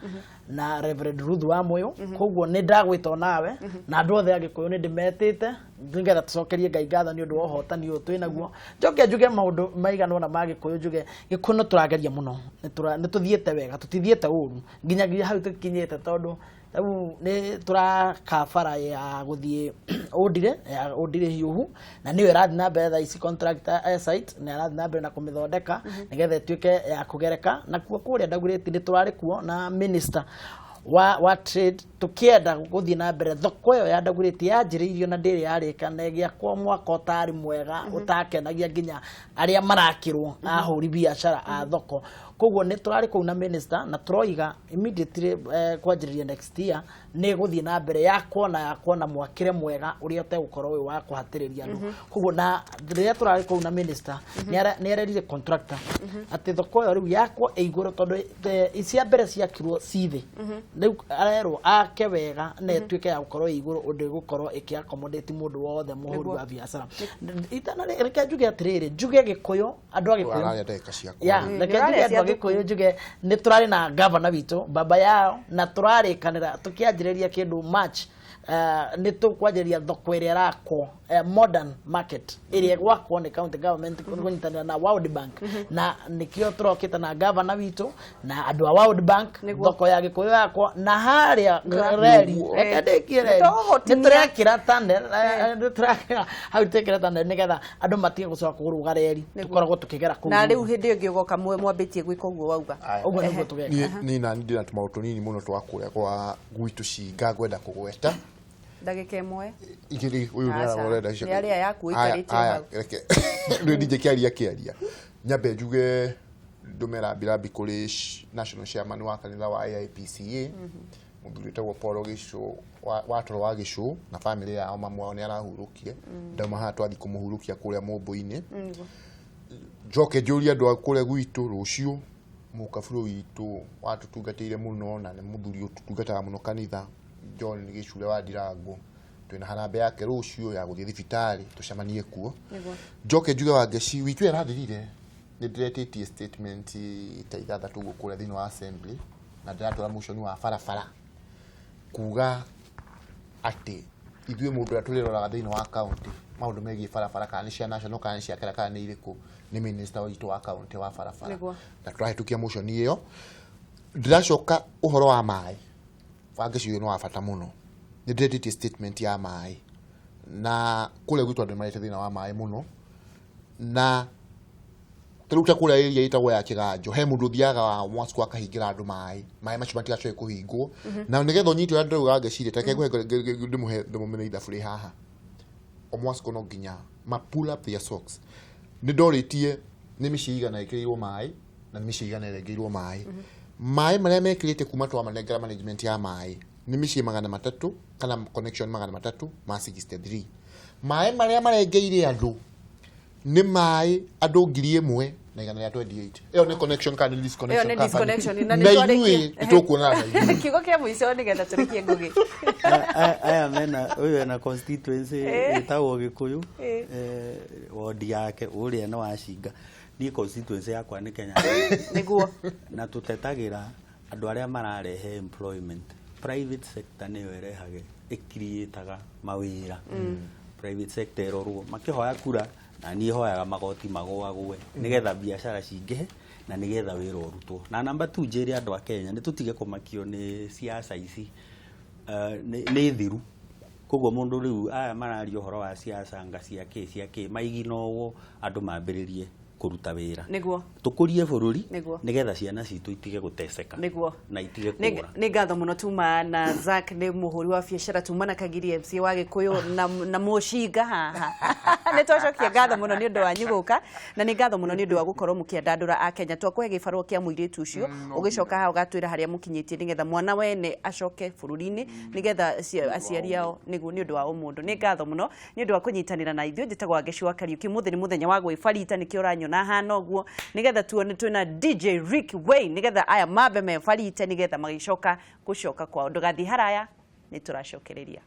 na Reverend Ruth wa Moyo. Koguo nĩ ndagwĩta onawe na andũ othe a Gĩkũyũ nĩ ndĩmetĩte nĩgetha tũcokerie Ngai ngatho nĩ ũndũ wa ũhotani ũyũ twĩ naguo. Njoke njuge maũndũ maigana ũna ma Gĩkũyũ. Njuge Gĩkũyũ nĩ tũrageria mũno, nĩ tũthiĩte wega, tũtithiĩte ũru nginyagia hau tũkinyĩte, tondũ rĩu nĩ tũraka bara ya gũthiĩ Ũndire, ya Ũndire Hiũhu, na nĩyo ĩrathiĩ na mbere thaa ici. Contractor site nĩ arathiĩ na mbere na kũmĩthondeka nĩgetha ĩtuĩke ya kũgereka. Nakuo kũrĩa Dagoretti nĩ tũrarĩ kuo na minister wa trade tukienda guthie na mbere thoko ĩyo ya Dagoretti yanjĩrĩirio na ndĩrĩ yarĩka na ĩgĩakwo mwaka ũtarĩ mwega ũtakenagia nginya arĩa marakĩrwo ahũri biacara a thoko. Koguo nĩ tũrarĩ kũu na minister na tũroiga immediately kwanjĩrĩria next year nĩ gũthiĩ na mbere yakwo na mwakĩre mwega ũrĩa ũtegũkorwo wĩ wa kũhatĩrĩria andũ. Koguo na rĩrĩa tũrarĩ kũu na minister nĩ arerire contractor atĩ thoko ĩyo rĩu yakwo ĩ igũrũ, tondũ cia mbere ciakirwo ci thĩ. Rĩu arerwo ake wega na ĩtuĩke ya gũkorwo ĩ igũrũ ũndũ ĩgũkorwo ĩkĩ accommodate mũndũ wothe mũhũri wa biacara. Itana reke njuge atĩrĩrĩ, njuge Gĩkũyũ, andũ a Gĩkũyũ Ũraria ndagĩka ciakwa. Ya, reke njuge Nĩũraria andũ a cia. Gĩkũyũ, njuge nĩ tũrarĩ na gavana witũ baba yao na tũrarĩkanĩra tũkĩanjĩrĩria kĩndũ March, nĩ tũkwanjĩrĩria thoko ĩrĩa ĩrakwo, modern market ĩrĩa ĩgwakwo nĩ county government kũnyitanĩra na World Bank, na nĩkĩo tũrokĩte na gavana witũ na andũ a World Bank. Thoko ya Gĩkũyũ yakwo na harĩa reri, reke ndĩkie reri, Nĩtũgũtinia. nĩ tũrekĩra tunnel, nĩ tũrekĩra hau, twĩkĩre tunnel nĩgetha andũ matige gũcoka kũrũga reri, tũkoragwo tũkĩgera kũu. Na rĩu hĩndĩ ĩyo ĩngĩ ũgoka mwambĩtie gwĩka ũguo wauga. Ũguo nĩguo tũgeka. Niĩ nani ndĩna tũmaũndũ tũnini mũno twa kũrĩa kwa gwitũ cinga ngwenda kũgweta. Ndagĩka 1. 2 ũyũ nĩ Aca. ararora icio. Nĩ arĩa yaku Aya, ĩikarĩte aya, hau. Reke rĩu ndije kĩaria nyambe njuge ndũme rambirambi kũrĩ national chairman wa kanitha wa AIPCA, mũthuri wĩtagwo Paul Gĩcũ wa Toro wa Gĩcũ na famĩlĩ yao. Mamu wao nĩ arahurũkire, ndauma haha twathiĩ kũmũhurũkia kũrĩa Mũmbũ-inĩ. Njoke njũrie andũ a kũrĩa gwitũ, rũciũ mũkaburo witũ watũtungatĩire mũno na nĩ mũthuri ũtũtungataga mũno kanitha, John Gĩcure wa Ndirango, twĩna harambee yake rũciũ ya gũthiĩ thibitarĩ, tũcemanie kuo. Njoke njuge Wangeci wiki ĩyo ĩrathirire nĩ ndĩretĩtie statement ta 6 ũguo kũrĩa thĩinĩ wa assembly, na ndĩratwara motion wa barabara kuga atĩ ithuĩ mũndũ ũrĩa tũrĩroraga thĩinĩ wa county maũndũ megiĩ barabara, kana nĩ cia national, kana nĩ cia kera, kana nĩ irĩkũ, nĩ minister witũ wa county wa barabara. Na tũrahĩtũkia motion ĩyo. Ndĩracoka ũhoro wa maĩ, Wangeci, ũyũ nĩ wa bata mũno. Nĩ ndĩretĩtie statement ya maĩ na kũrĩa gwitũ andũ nĩ marĩte thĩna wa maĩ mũno, na ta rĩu ta kũrĩa area ĩtagwo ya Kĩganjo he mũndũ ũthiaga wa Mwaciku akahingĩra andũ maĩ, maĩ macio matigacoke kũhingwo. Na nĩgetha ũnyite ũrĩa ndĩrauga, Wangeci, reke ngũhe ndĩmũhe ndĩmũmene ithabu rĩ haha. O Mwaciku no nginya ma pull up their socks. Nĩ ndorĩtie nĩ mĩciĩ igana ĩkĩrĩirwo maĩ na nĩ mĩciĩ igana ĩrengeirwo maĩ. Maĩ marĩa mekĩrĩte kuma twamanengera management ya maĩ nĩ mĩciĩ 300 kana connection 363. Maĩ marĩa marengeire andũ nĩ maĩ andũ 1,128. Ĩyo nĩ connection kana nĩ Ĩyo disconnection? nĩ Company? disconnection, na Na nĩ ithuĩ twarĩkia. nĩ tũkuonana na ithuĩ. Kiugo kĩa mũico nĩgetha tũrĩkie, Ngugi. Aya mena ũyũ ena constituency ĩtagwo Gĩkũyũ, wodi yake ũrĩa nĩ wacinga. Niĩ constituency yakwa nĩ Kenya. Na tũtetagĩra andũ arĩa mararehe employment. Private sector nĩyo ĩrehage, ĩcreataga mawĩra. Private sector ĩrorwo makĩhoya kura, na niĩ hoyaga magoti magũagũe nĩgetha biacara cingĩhe na nĩgetha wĩra ũrutwo. Na namba tu njĩre andũ a Kenya nĩ tũtige kũmakio nĩ siasa ici. Nĩ thiru, koguo mũndũ rĩu aya mararia ũhoro wa siasa nga cia kĩ cia kĩ maiginogwo, andũ mambĩrĩrie kũruta wĩra, tũkũrie bũrũri, nĩgetha ciana citũ itige gũteceka na itige kũra. Nĩ ngatho mũno tuma na Zack nĩ mũhũri wa biacara, tuma na Kagiri MC wa Gĩkũyũ na mũcinga haha. Nĩ twacokia ngatho mũno nĩ ũndũ wanyu gũka, na nĩ ngatho mũno nĩ ũndũ wa gũkorwo mũkĩandandũra a Kenya. Twakũhe gĩbarũa kĩa mũirĩtu ũcio, ũgĩcoka haha ũgatwĩra harĩa mũkinyĩtie nĩgetha mwana wene acoke bũrũri-inĩ, nĩgetha aciari ao nĩguo nĩ ũndũ wa ũmũndũ. Nĩ ngatho mũno nĩ ũndũ wa kũnyitanĩra na ithuĩ. Njĩtagwo Wangeci wa Kariũki. Mũthĩ nĩ mũthenya wa gwĩbarita, nĩkĩo ũranyona hana ũguo, nĩgetha tuone twĩna DJ Rick Wayne, nĩgetha aya mambe mebarite, nĩgetha magĩcoka gũcoka kwao. Ndũgathiĩ haraya, nĩ tũracokereria.